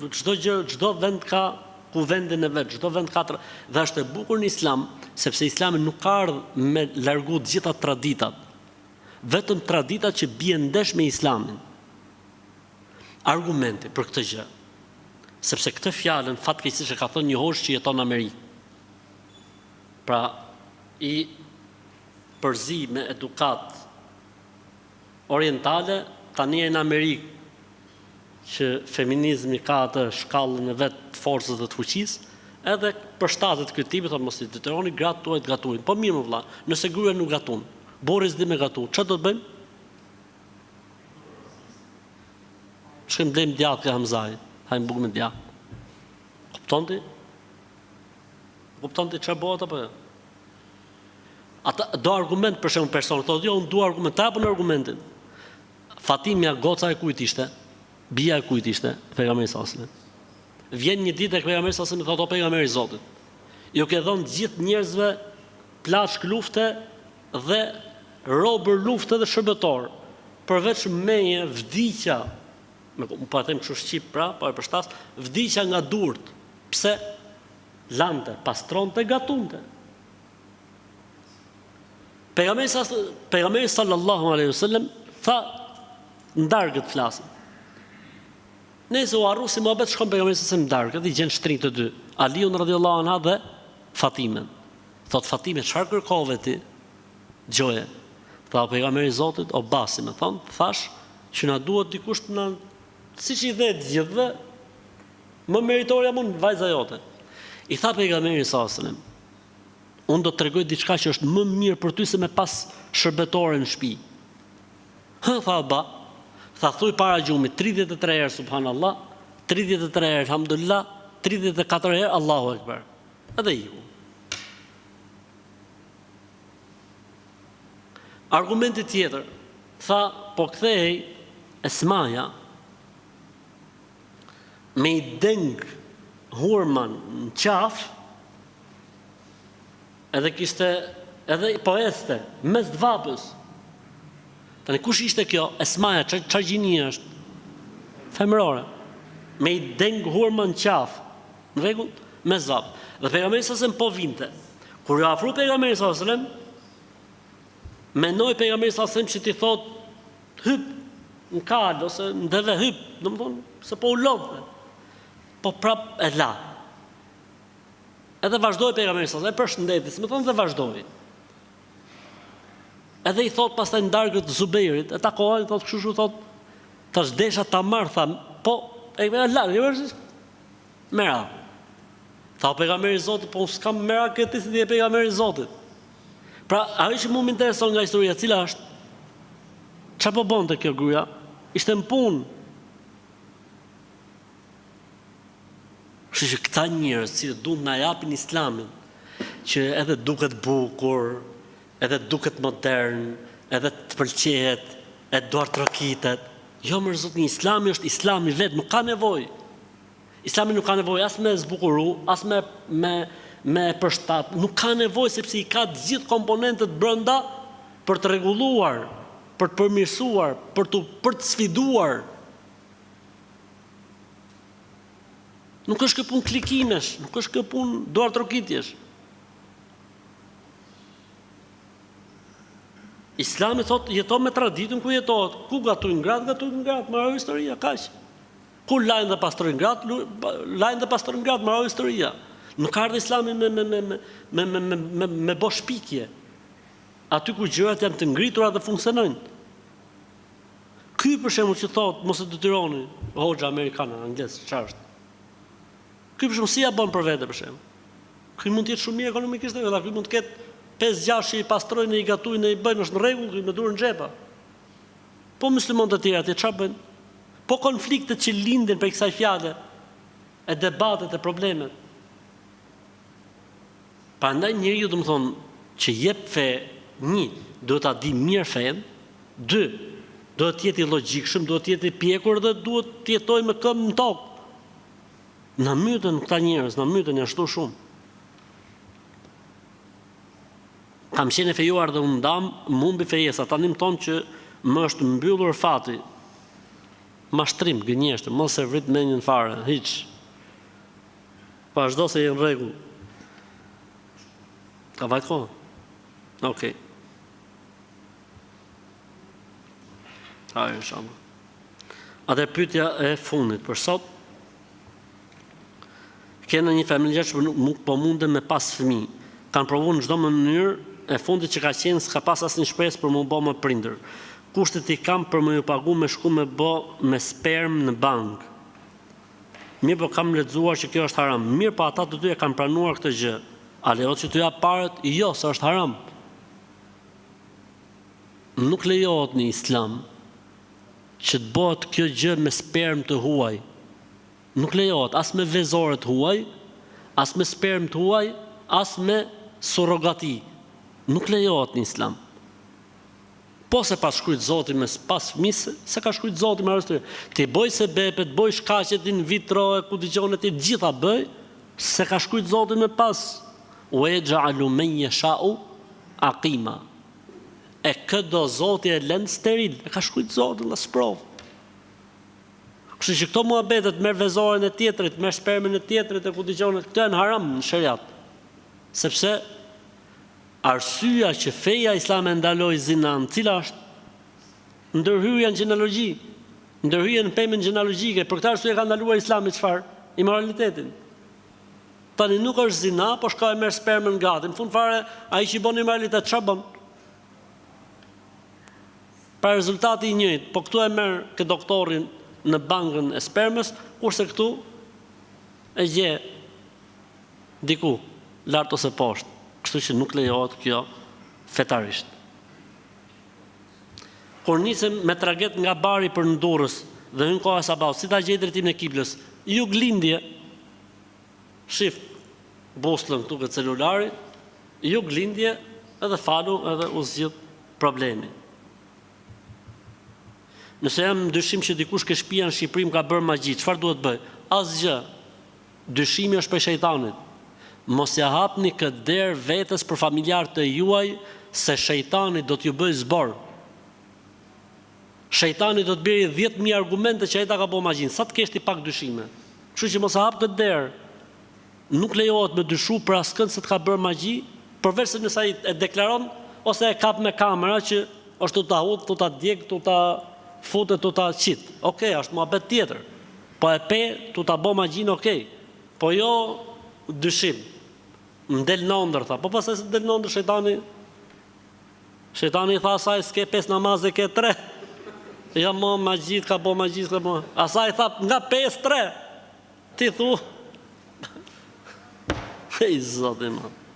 çdo gjë, çdo vend ka kuvendin e vet, çdo vend ka tra... dhe është e bukur në Islam, sepse Islami nuk ka ardhur me largu të gjitha traditat. Vetëm traditat që bien ndesh me Islamin. Argumenti për këtë gjë, sepse këtë fjalën fatkeqësisht e ka thënë një hoxhë që jeton në Amerikë. Pra i përzi me edukatë orientale, tani e në Amerikë që feminizmi ka atë shkallën e vet të forcës dhe të fuqisë, edhe përshtatet ky tipi thotë mos i detyroni gratë tuaj të gatuajnë. Po mirë më vëlla, nëse gruaja nuk gatun, burri s'di me gatu, çfarë do të bëjmë? Shkojmë blejmë djathë ke Hamzai, hajmë bukë me djathë. Kupton ti? Kupton ti çfarë bëhet apo jo? Ata do argument për shembull person, thotë jo, unë dua argument, ta japun argumentin. Fatimja goca e kujt ishte? Bija e kujt ishte? Pejgamberi sallallahu alajhi wasallam. Vjen një ditë tek pejgamberi sallallahu alajhi wasallam thotë o pejgamberi i Zotit. Ju ke dhënë gjithë njerëzve plaçkë lufte dhe robër lufte dhe shërbëtor. Përveç meje vdiqa, me po e them kështu shqip pra, po e përshtas, vdiqa nga durt. Pse? Lante, pastronte, gatunte. Pejgamberi sa pejgamberi sallallahu alaihi wasallam tha në darkë të flasim. Nëse u harru si muhabet shkon pejgamberi sa në darkë dhe i gjen shtrirë të dy, Aliun radhiyallahu anha dhe Fatimen. Thot Fatime, çfarë kërkove ti? Gjoje. Tha pejgamberi i Zotit, o ba, si me thon, thash që na duhet dikush të na siç i dhe të gjithëve, më meritor jam unë vajza jote. I tha pejgamberi sallallahu alaihi wasallam. Unë do të tregoj diçka që është më mirë për ty se me pas shërbetore në shtëpi. Hë, tha Utba. Tha thuj para gjumit 33 herë subhanallah, 33 herë elhamdulillah, 34 herë Allahu ekber. Edhe iku. Argumenti tjetër, tha po kthehej Esmaja me i deng hurma në qafë edhe kishte edhe po ecte mes të vapës. Tani kush ishte kjo? Esmaja, çfarë gjinie është? Femërore. Me i deng hurma në qafë. Në rregull? Mes vapës. Dhe pejgamberi sallallahu alajhi wasallam po vinte. Kur iu afru pejgamberi sallallahu alajhi wasallam, menoi pejgamberi sallallahu alajhi wasallam që t'i thotë hyp në kalë ose në deve hyp, domethënë se po u lodhte. Po prap e la. Edhe vazhdoi pejgamberi sallallahu alajhi wasallam, e përshëndeti, si me thonë dhe vazhdoi. Edhe i thot pastaj në darkë Zubejrit, e takoi, i thot kështu kështu thot, tash desha ta marr tha, po e la, e vërtet merak. Tha pejgamberi i Zotit, po unë s'kam merak këtë se ti je pejgamberi i Zotit. Pra, ajo që mua më intereson nga historia, cila është? Çfarë po bonte kjo gruaja? Ishte në punë. Kështu që këta njerëz që duan të na japin Islamin, që edhe duket bukur, edhe duket modern, edhe të pëlqehet, e duartrokitet. Jo mër zotni, Islami është Islami vetë, nuk ka nevojë. Islami nuk ka nevojë as me zbukuru, as me me me përshtat, nuk ka nevojë sepse i ka të gjithë komponentët brenda për të rregulluar, për të përmirësuar, për të për të sfiduar. Nuk është kjo punë klikimesh, nuk është kjo punë duartrokitjesh. Islami thot jeto me traditën ku jetohet, ku gatuajnë gratë, gatuajnë gratë, mbaroi historia, kaq. Ku lajnë dhe pastrojnë gratë, lajnë dhe pastrojnë gratë, mbaroi historia. Nuk ka ardhur Islami me me me me me me me me me bo shpikje. Aty ku gjërat janë të ngritura dhe funksionojnë. Ky për shembull që thotë mos e detyroni, hoxha amerikan, anglez, çfarë është? Ky për shembull si ja bën për vete për shembull? Ky mund të jetë shumë mirë ekonomikisht edhe ky mund të ketë 5-6 që i pastrojnë, i gatuajnë, i bëjnë, është në rregull ky me duar në xhepa. Po muslimanët e tjerë atje çfarë bëjnë? Po konfliktet që lindin prej kësaj fjale e debatet e problemet. Prandaj njeriu domethënë që jep fe, një, duhet ta di mirë fenë, dy, duhet të jetë i logjikshëm, duhet të jetë i pjekur dhe duhet të jetojë me këmbë në tokë. Na mytën këta njerëz, na mytën janë shtu shumë. Kam qenë e fejuar dhe u ndam, më humbi fejesa, tani më thonë që më është mbyllur fati. Mashtrim, gënjeshtër, mos e vrit mendjen fare, hiç. Vazhdo se je në rregull. Ka vajt koha? Okej. Okay. Hajr, inshallah. Atëherë pyetja e fundit për sot. Kena një familjar që nuk, nuk po mundem me pas fëmijë. Kanë provu në çdo mënyrë, e fundit që ka qenë s'ka pas asnjë shpresë për m'u bo më prindër. Kushtet i kam për me ju pagu me shku me bo me spermë në bankë. Mirëpo kam lexuar që kjo është haram. Mirëpo ata të dy e kanë pranuar këtë gjë. A lejohet që t'u jap paret? Jo, se është haram. Nuk lejohet në Islam që të bëhet kjo gjë me spermë të huaj. Nuk lejohet as me vezore të huaj, as me spermë të huaj, as me surrogati. Nuk lejohet në Islam. Po s'e pat shkrujt zoti me pas fëmijë s'e ka shkrujt zoti me arsye. Ti bëj sebepet, bëj shkaqet in vitro e ku dëgjon e ti të gjitha bëj, s'e ka shkrujt zoti me pas. Ue jexh'alu men jeshau akima. E kë do zoti e len steril, e ka shkrujt zoti vlla sprovë. Kështu që këto muhabetet merr vezoren e tjetrit, merr spermën e tjetrit e ku dëgjon, këto janë haram në sheriat. Sepse Arsyeja që feja islame e ndaloi zinanë, cila është? Ndërhyrja në gjenealogji, ndërhyrja në pemën gjenealogjike, për këtë arsye ka ndaluar Islami çfarë? Imoralitetin. Tani nuk është zina, po shko e merr spermën gati. Në fund fare, ai që bën imoralitet çfarë bën? Pra rezultati i njëjtë, po këtu e merr ke doktorin në bankën e spermës, kurse këtu e gje diku, lart ose poshtë. Kështu që nuk lejohet kjo fetarisht. Kur nisem me traget nga Bari për në Durrës dhe hyn koha e sabahut, si ta gjej drejtimin e kiblës? Juglindje. Shif busullën këtu këtë celulari, juglindje edhe falu edhe u zgjidh problemi. Nëse jam në dyshim që dikush ke shtëpia në Shqipëri më ka bërë magji, çfarë duhet të bëj? Asgjë. Dyshimi është prej shejtanit. Mos ia hapni këtë derë vetes për familjarët e juaj se shejtani do t'ju bëjë zbor. Shejtani do të bjerë 10000 argumente që ai ta ka bo magjinë, sa të kesh ti pak dyshime. Kështu që mos e hap këtë derë. Nuk lejohet me dyshu për askënd se të ka bërë magji, përveç se nëse ai e deklaron ose e kap me kamera që është tu ta hudh, tu ta djeg, tu ta fut e tu ta qit. Okej, është muhabet tjetër. Po e pe, tu ta bo magjinë, okej. Po jo dyshim. Më del në ëndër, tha. Po pastaj se të del në ëndër shejtani Shejtani i tha asaj s'ke pesë namaze ke tre. Ja mo magji të ka bo magji s'ka bo. Asaj i tha nga pesë tre. Ti thu Ej zoti i madh.